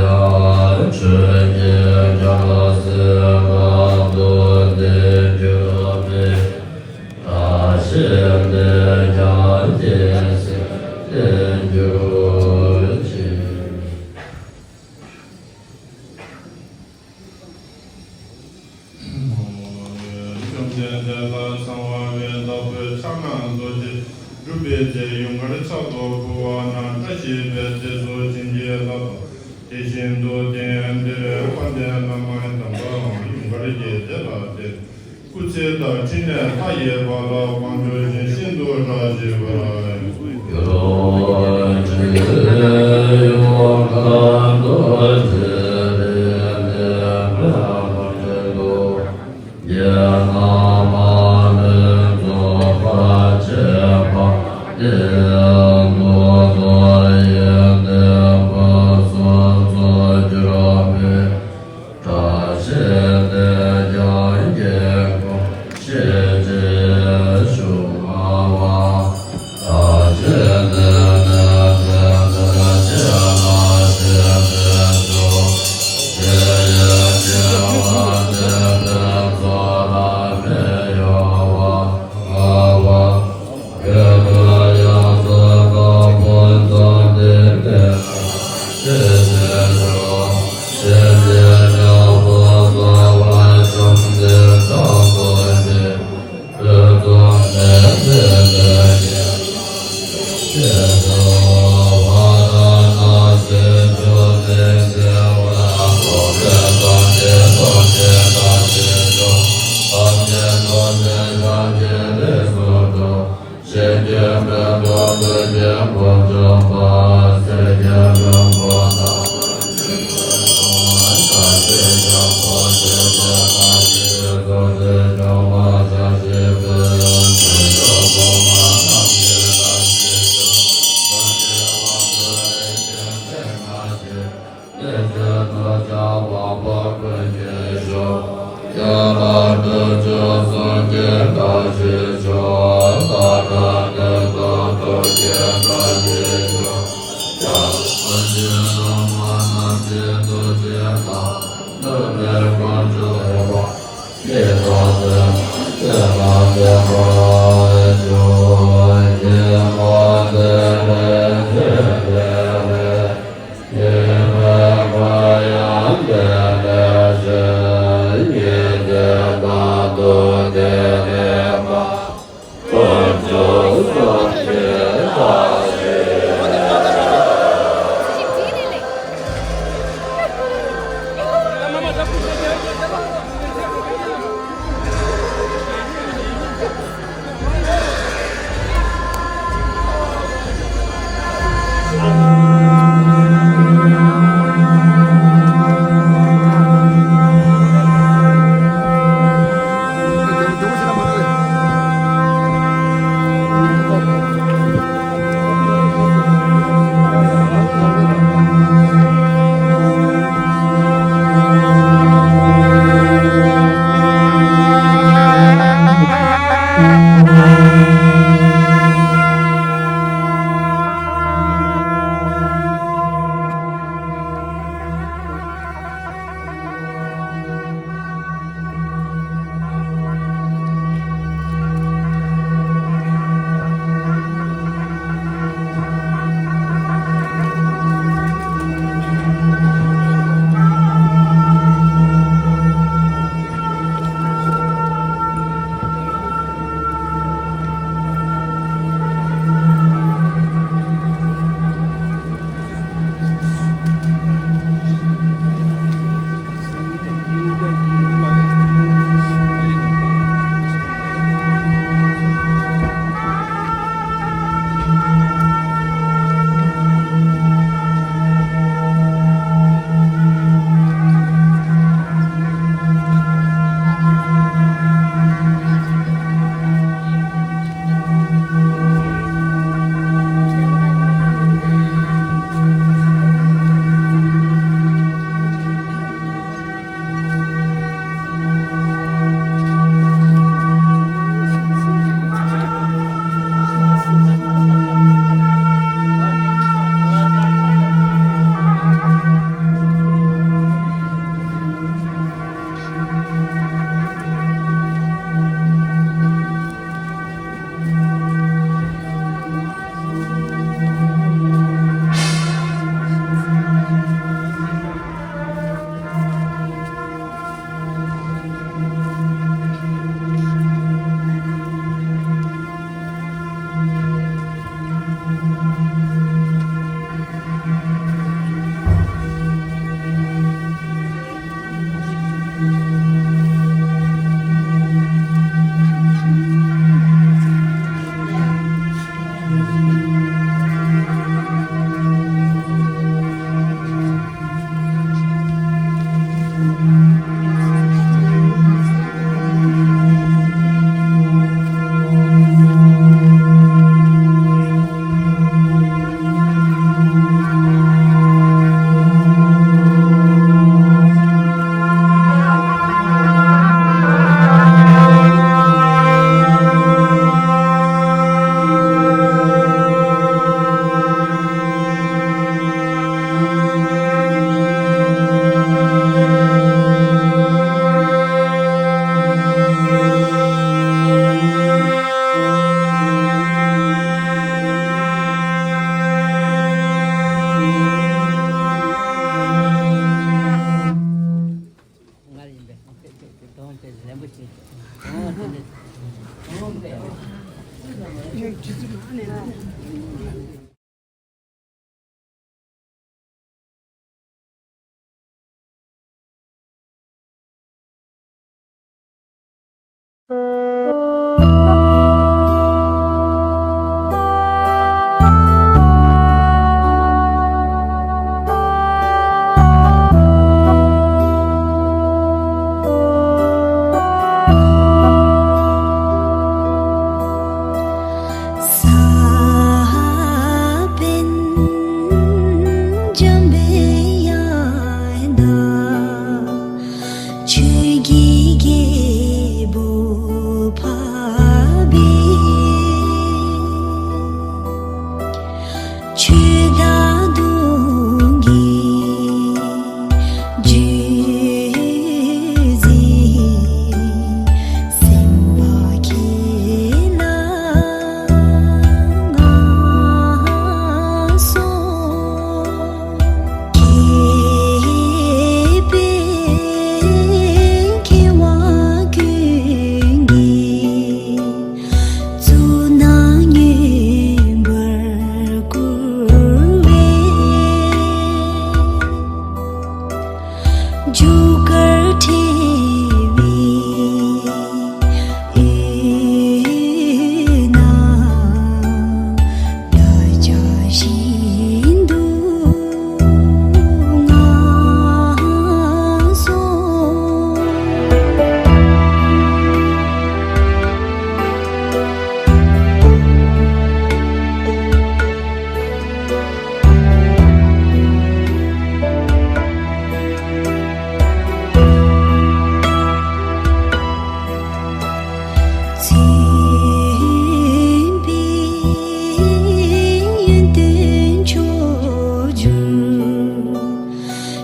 ཆོས་ཀྱི་རྒྱལ་སྲིད་རབ་ཏུ་ལྡན་གྱུར་པའི། བཀྲ་ཤིས་དེས་ཀྱང་རྒྱལ་སྲིད་ལྡན་གྱུར་ཅིག། བཅོམ་ལྡན་འདས་ལ་གསང་བ་པའི་བདག་པོས་ཕྱག་ན་རྡོ་རྗེ་སྒྲུབ་པའི་རྫས་ཡུངས་ཀར་ཕྱག་ཏུ་ཕུལ་བ་ན། བཀྲ་ཤིས་པའི་རྗེས་སུ་བྱིན་གྱིས་བརླབས་པ། དེ་བཞིན་དུ་སྟེང་འདིར་དཔལ་ལྡན་བླ་མའི་གདམས་པའང་ཡུངས་ཀར་གྱིས་བརྡེགས་པ་སྟེ། སྐུ་ཚེ་དང་ཕྲིན་ལས་མཐའ་ཡས་པ་ལ་དབང་སྒྱུར་ཞིང་ཤིན་ཏུ་གྲགས་ཆེ་བར་གྱུར་ཅིག།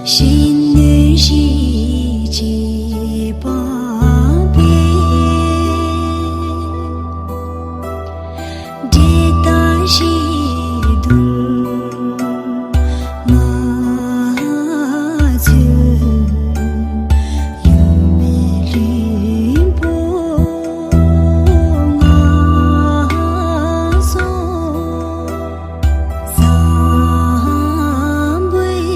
གཞོན་ནུ་ཞིག་ཅེས་པང་པའི་འབྲས་རྟགས་ཤིག་འདུག་མ་ཚུད་ཡུམ་མེད་ལུས་པོ་ང་སོང་། བཟང་པོའི་